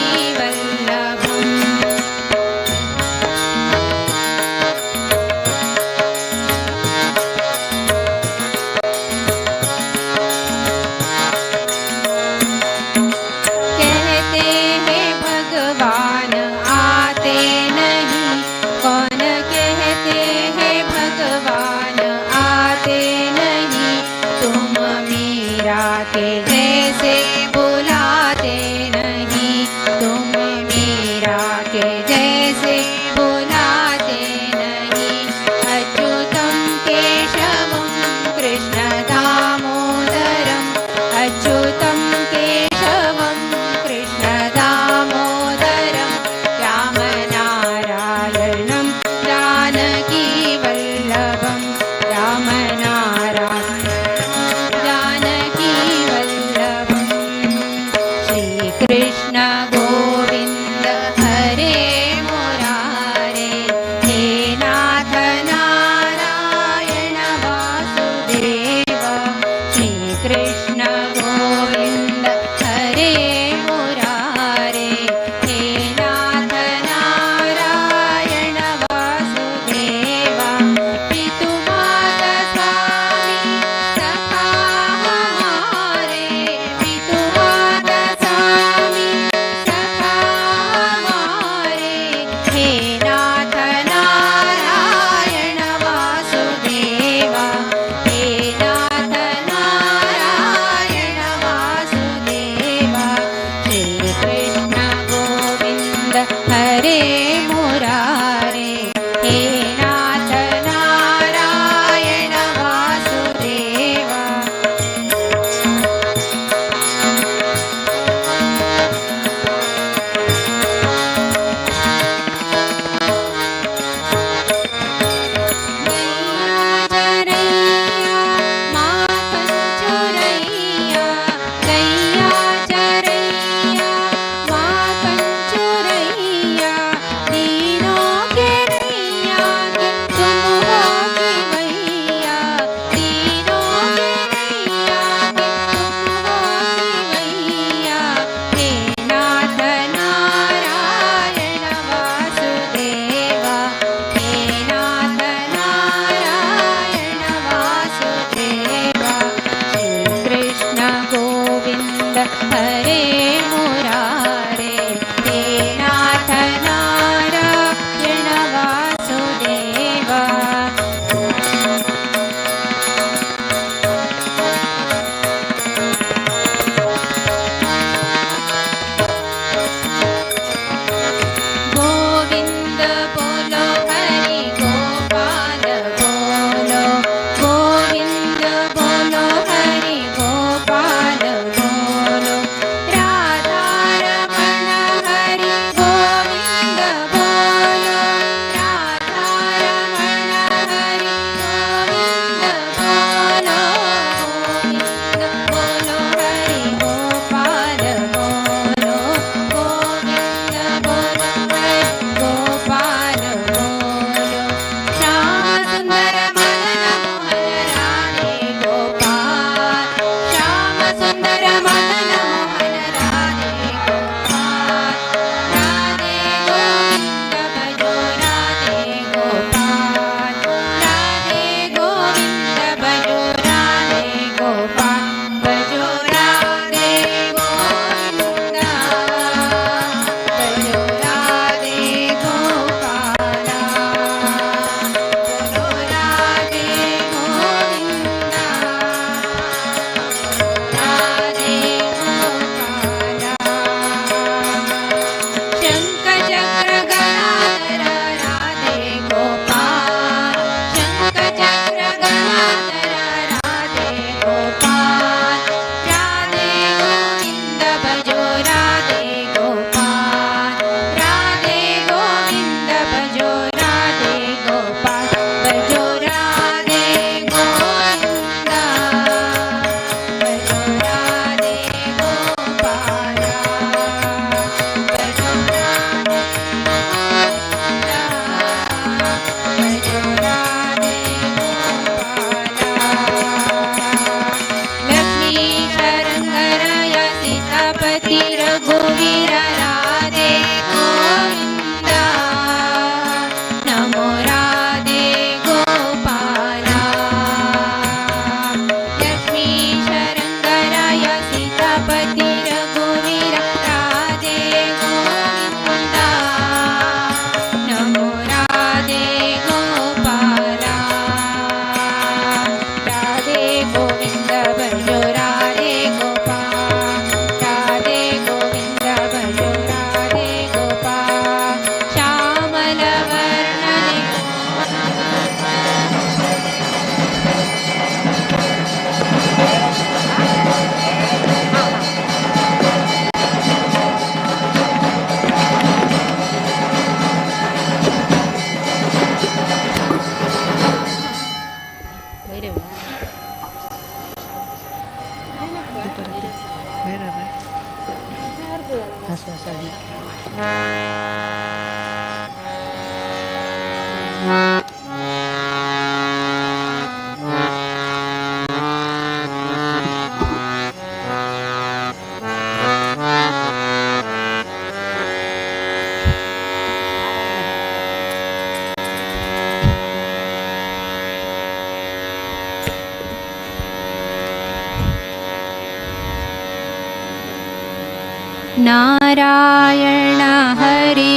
नारायण हरि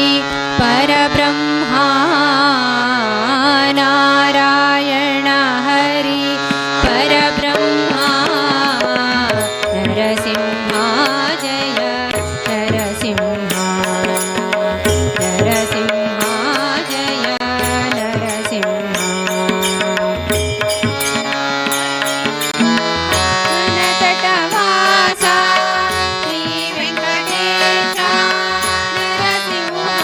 परब्रह्मा नारायण हरि परब्रह्मा नरसिंहा जय नरसिंहा नरसिंहा जय नरसिंहा तटवासा श्री वेंकटेश नरसिंहा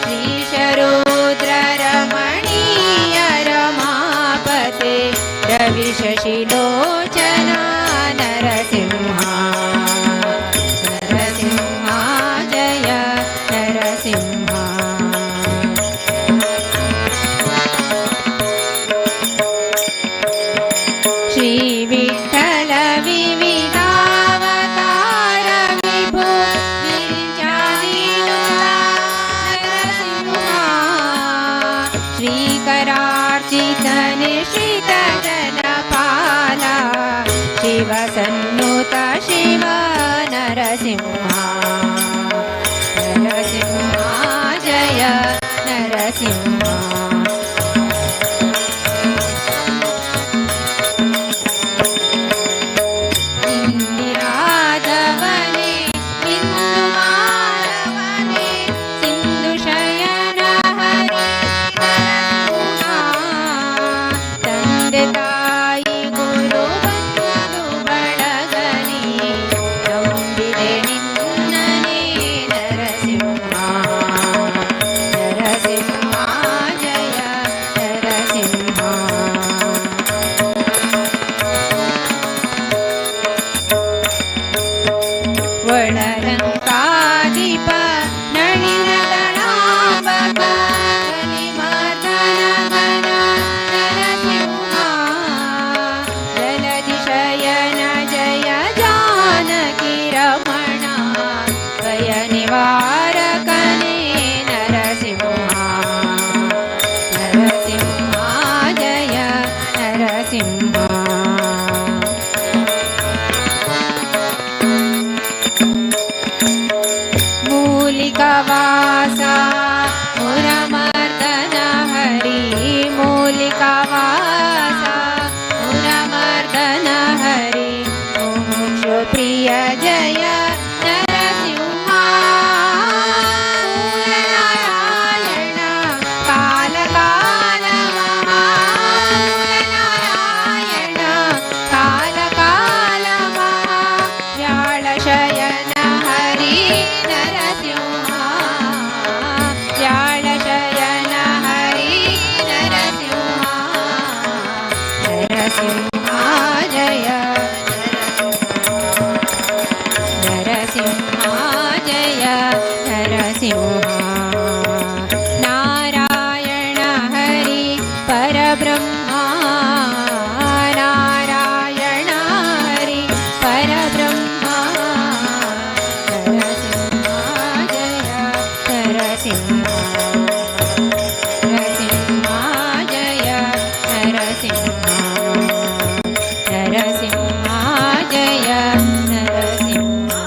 श्री शरुद्र रमणीय रमापते रवि शशिलोचना नरसिंहा नरसिंहा जय नरसिंहा श्री विठ्ठल विविधावतार विभो विरिञ्चादिनुता नरसिंहा श्रीकरार्चित निश्रित जनपाला शिवसन्नुत शिव नरसिंहा नरसिंहा जय नरसिंहा इन्दिराधवने बिन्दुमाधवने सिन्धुशयन हरि नरसिंहा ತಂದೆ ತಾಯಿ ಗುರು ಬಂಧು ಬಳಗನಿ ನಂಬಿದೆ ನಿನ್ನನೇ ನರಸಿಂಹ ನರಸಿಂಹ ಜಯ ನರಸಿಂಹ ಒಳಲಂಕಾದೀಪ ನಳಿನ ದಳಾಂಬಕ ಕಲಿಮರ್ದನ ಘನ ನರಸಿಂಹ ಜಲಧಿ ಶಯನ ಜಯ ಜಾನಕಿ ರಮಣ ಭಯ ನಿವಾರಕನೇ ನರಸಿಂಹ ನರಸಿಂಹ ಜಯ ನರಸಿಂಹ मूलिकावासा मुरमर्दन हरि मूलिकावासा मुरमर्दन हरि मुमुक्षुप्रिय जय नरसिंहा नारायण काल काल नारायण काल काल व्याळशयन हरि नरसिंहा व्याळशयन हरि नरसिंहा नरसिंहा जय नरसिंहा जय नरसिंहा नारायण हरि परब्रह्मा नारायण हरि परब्रह्मा नरसिंहा जय नरसिंहा नरसिंहा जय नरसिंहा नरसिंहा जय नरसिंहा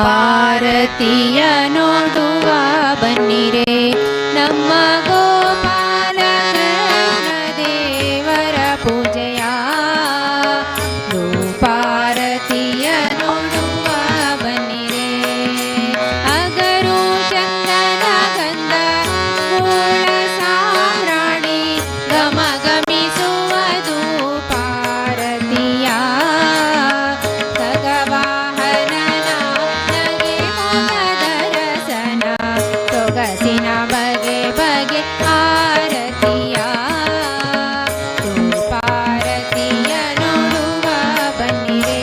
ಧೂಪಾರತಿಯ ನೋಡುವ ಬನ್ನಿರೆ ನಮ್ಮ ಗೋಪಾಲ ಕೃಷ್ಣ ದೇವರ ಪೂಜೆಯ ಧೂಪಾರತಿಯ ನೋಡುವ ಬನ್ನಿರೆ ಅಗರು ಚಂದನ ಗಂಧ ಮೂಳ ಸಾಮ್ರಾಣಿ ಗಮ ಗಮಿಸುವ ಧೂಪಾರತಿಯ ಗಗವಾಹನನ ನಗೆ ಮೊಗದರಸನ ಸೊಗಸಿನ ಬಗೆ ಬಗೆ ಆರತಿಯ ಧೂಪಾರತಿಯ ನೋಡುವ ಬನ್ನಿರೆ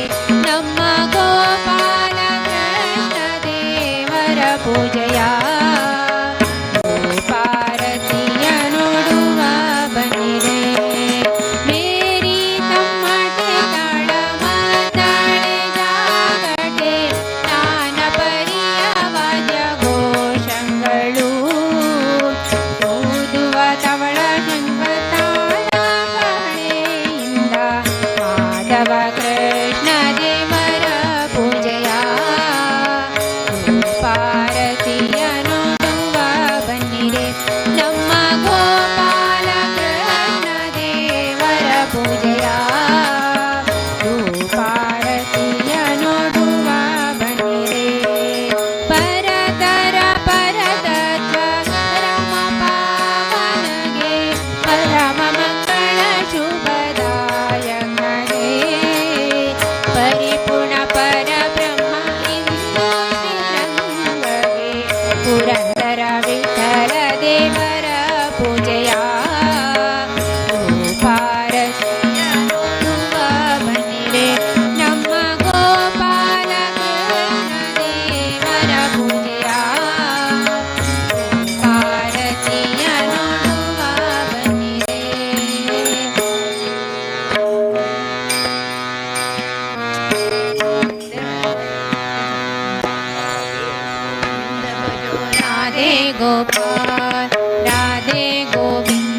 ಪೂಜೆಯ ಧೂಪಾರತಿಯ ನೋಡುವ ಬನ್ನಿರೆ ನಮ್ಮ ಗೋಪಾಲ ಕೃಷ್ಣ ದೇವರ ಪೂಜೆಯ ಧೂಪಾರತಿಯ ನೋಡುವ ಬನ್ನಿರೆ. ರಾಧೆ ಗೋಪಾಲ, ರಾಧೆ ಗೋವಿಂದ.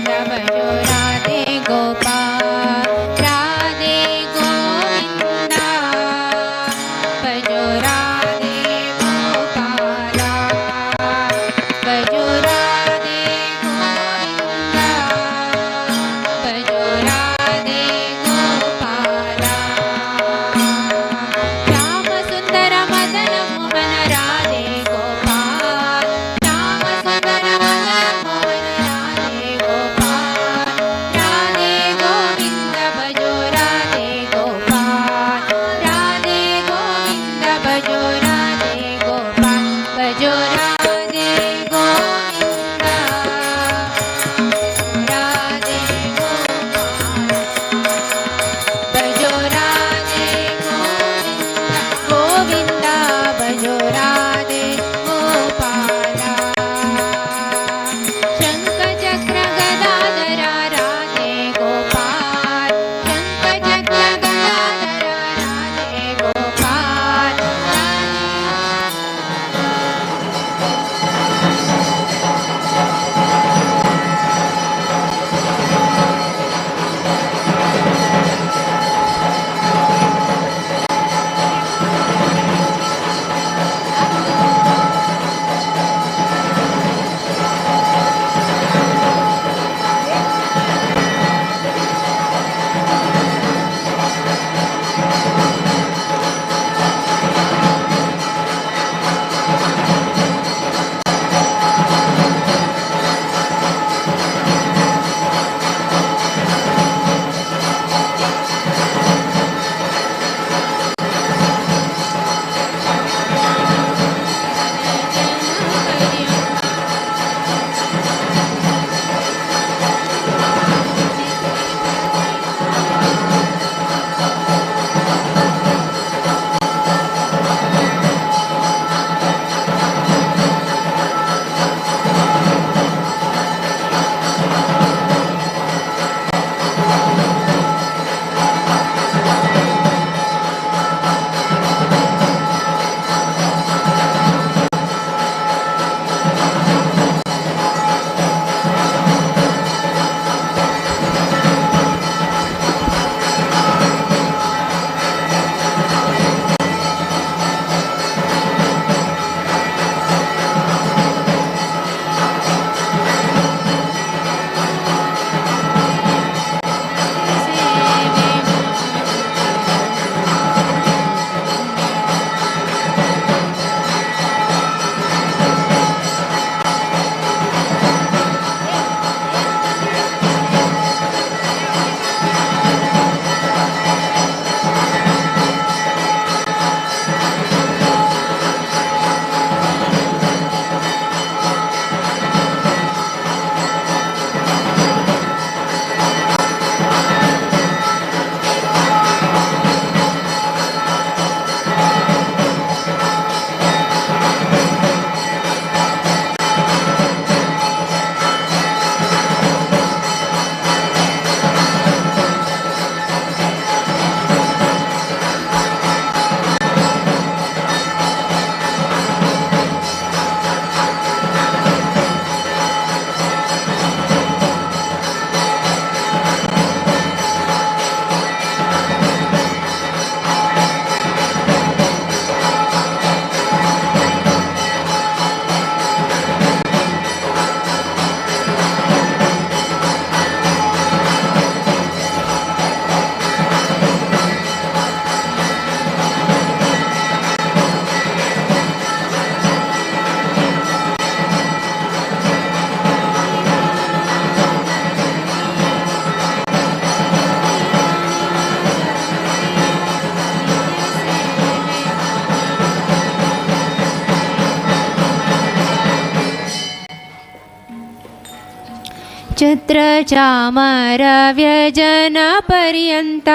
ಛತ್ರಚಾಮರ ವ್ಯಜನ ಪರ್ಯಂತ,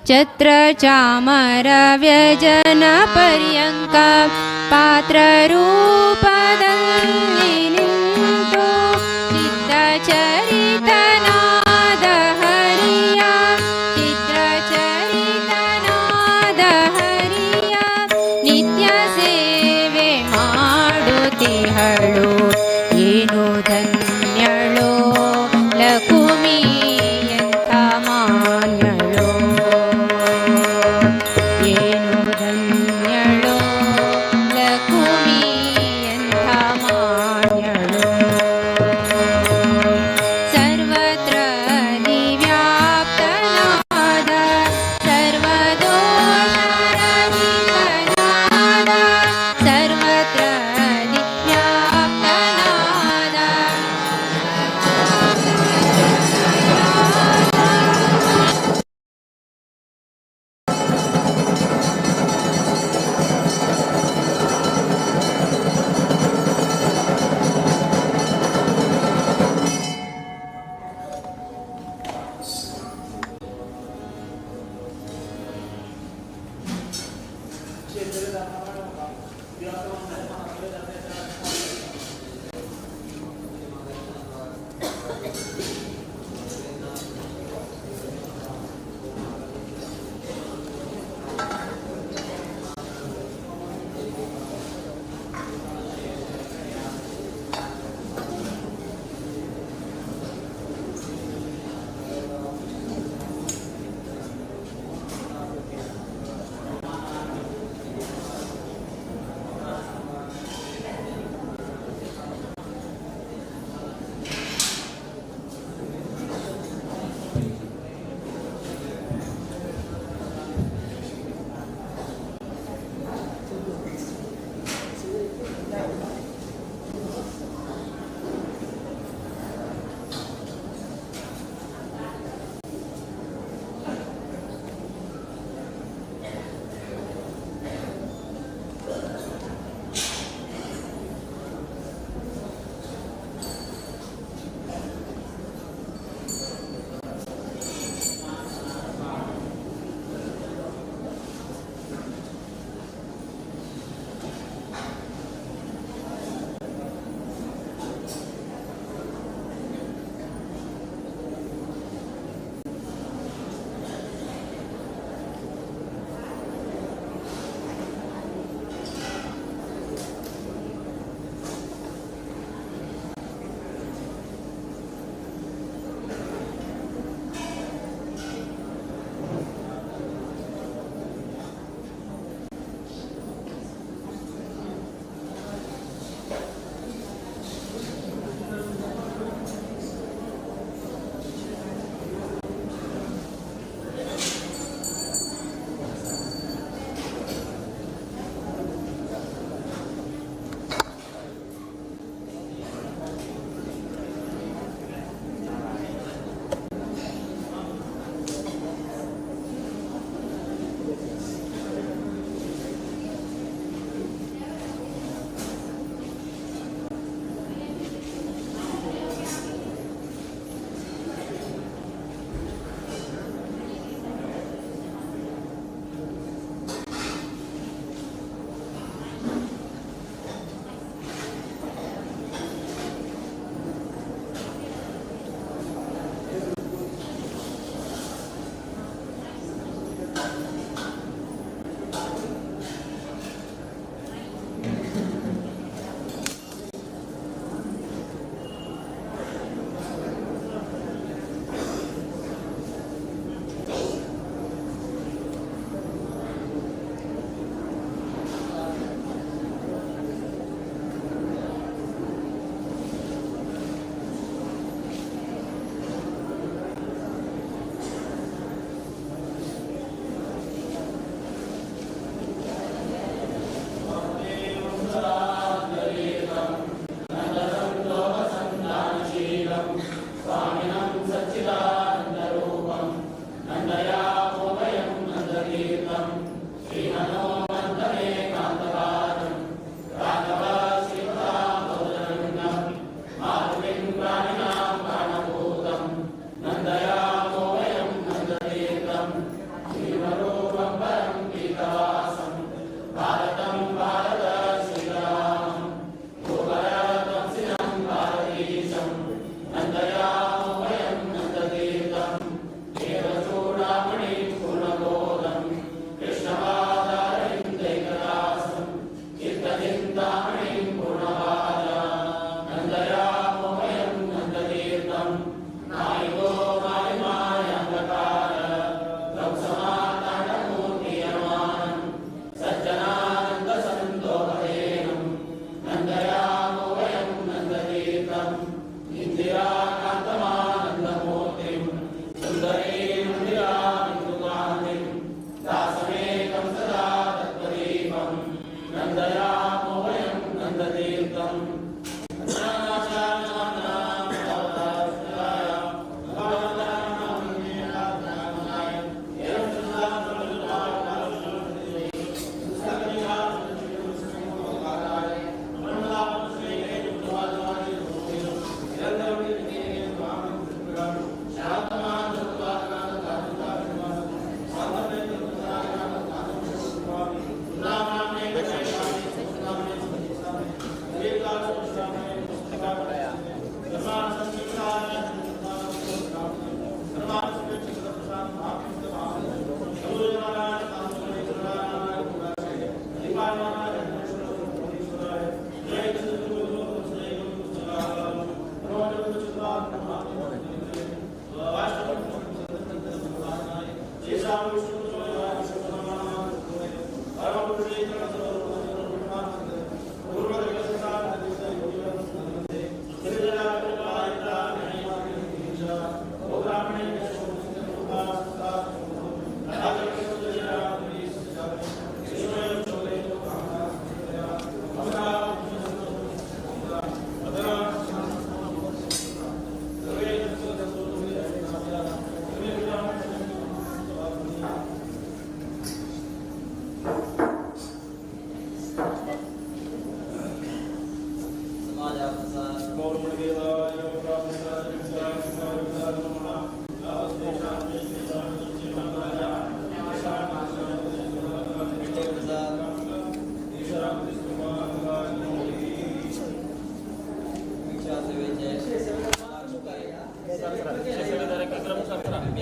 ಛತ್ರಚಾಮರ ವ್ಯಜನ ಪರ್ಯಂಕ, ಪಾತ್ರ ರೂಪದಲ್ಲಿ ನಿಂತು ಚಿತ್ತ ಚರಿತನಾದ ಹರಿಯ, ಚಿತ್ರ ಚರಿತನಾದ ಹರಿಯ, ನಿತ್ಯ ಸೇವೆ ಮಾಡುತ್ತಿಹಳು. ಏನು ಧನ್ಯಳೋ ಲಕುಮಿ, ಎಂಥ ಮಾನ್ಯಳೋ. ಏನು ಧನ್ಯಳೋ ಲಕುಮಿ, ಎಂಥ ಮಾನ್ಯಳೋ. ಸರ್ವ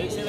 एकशे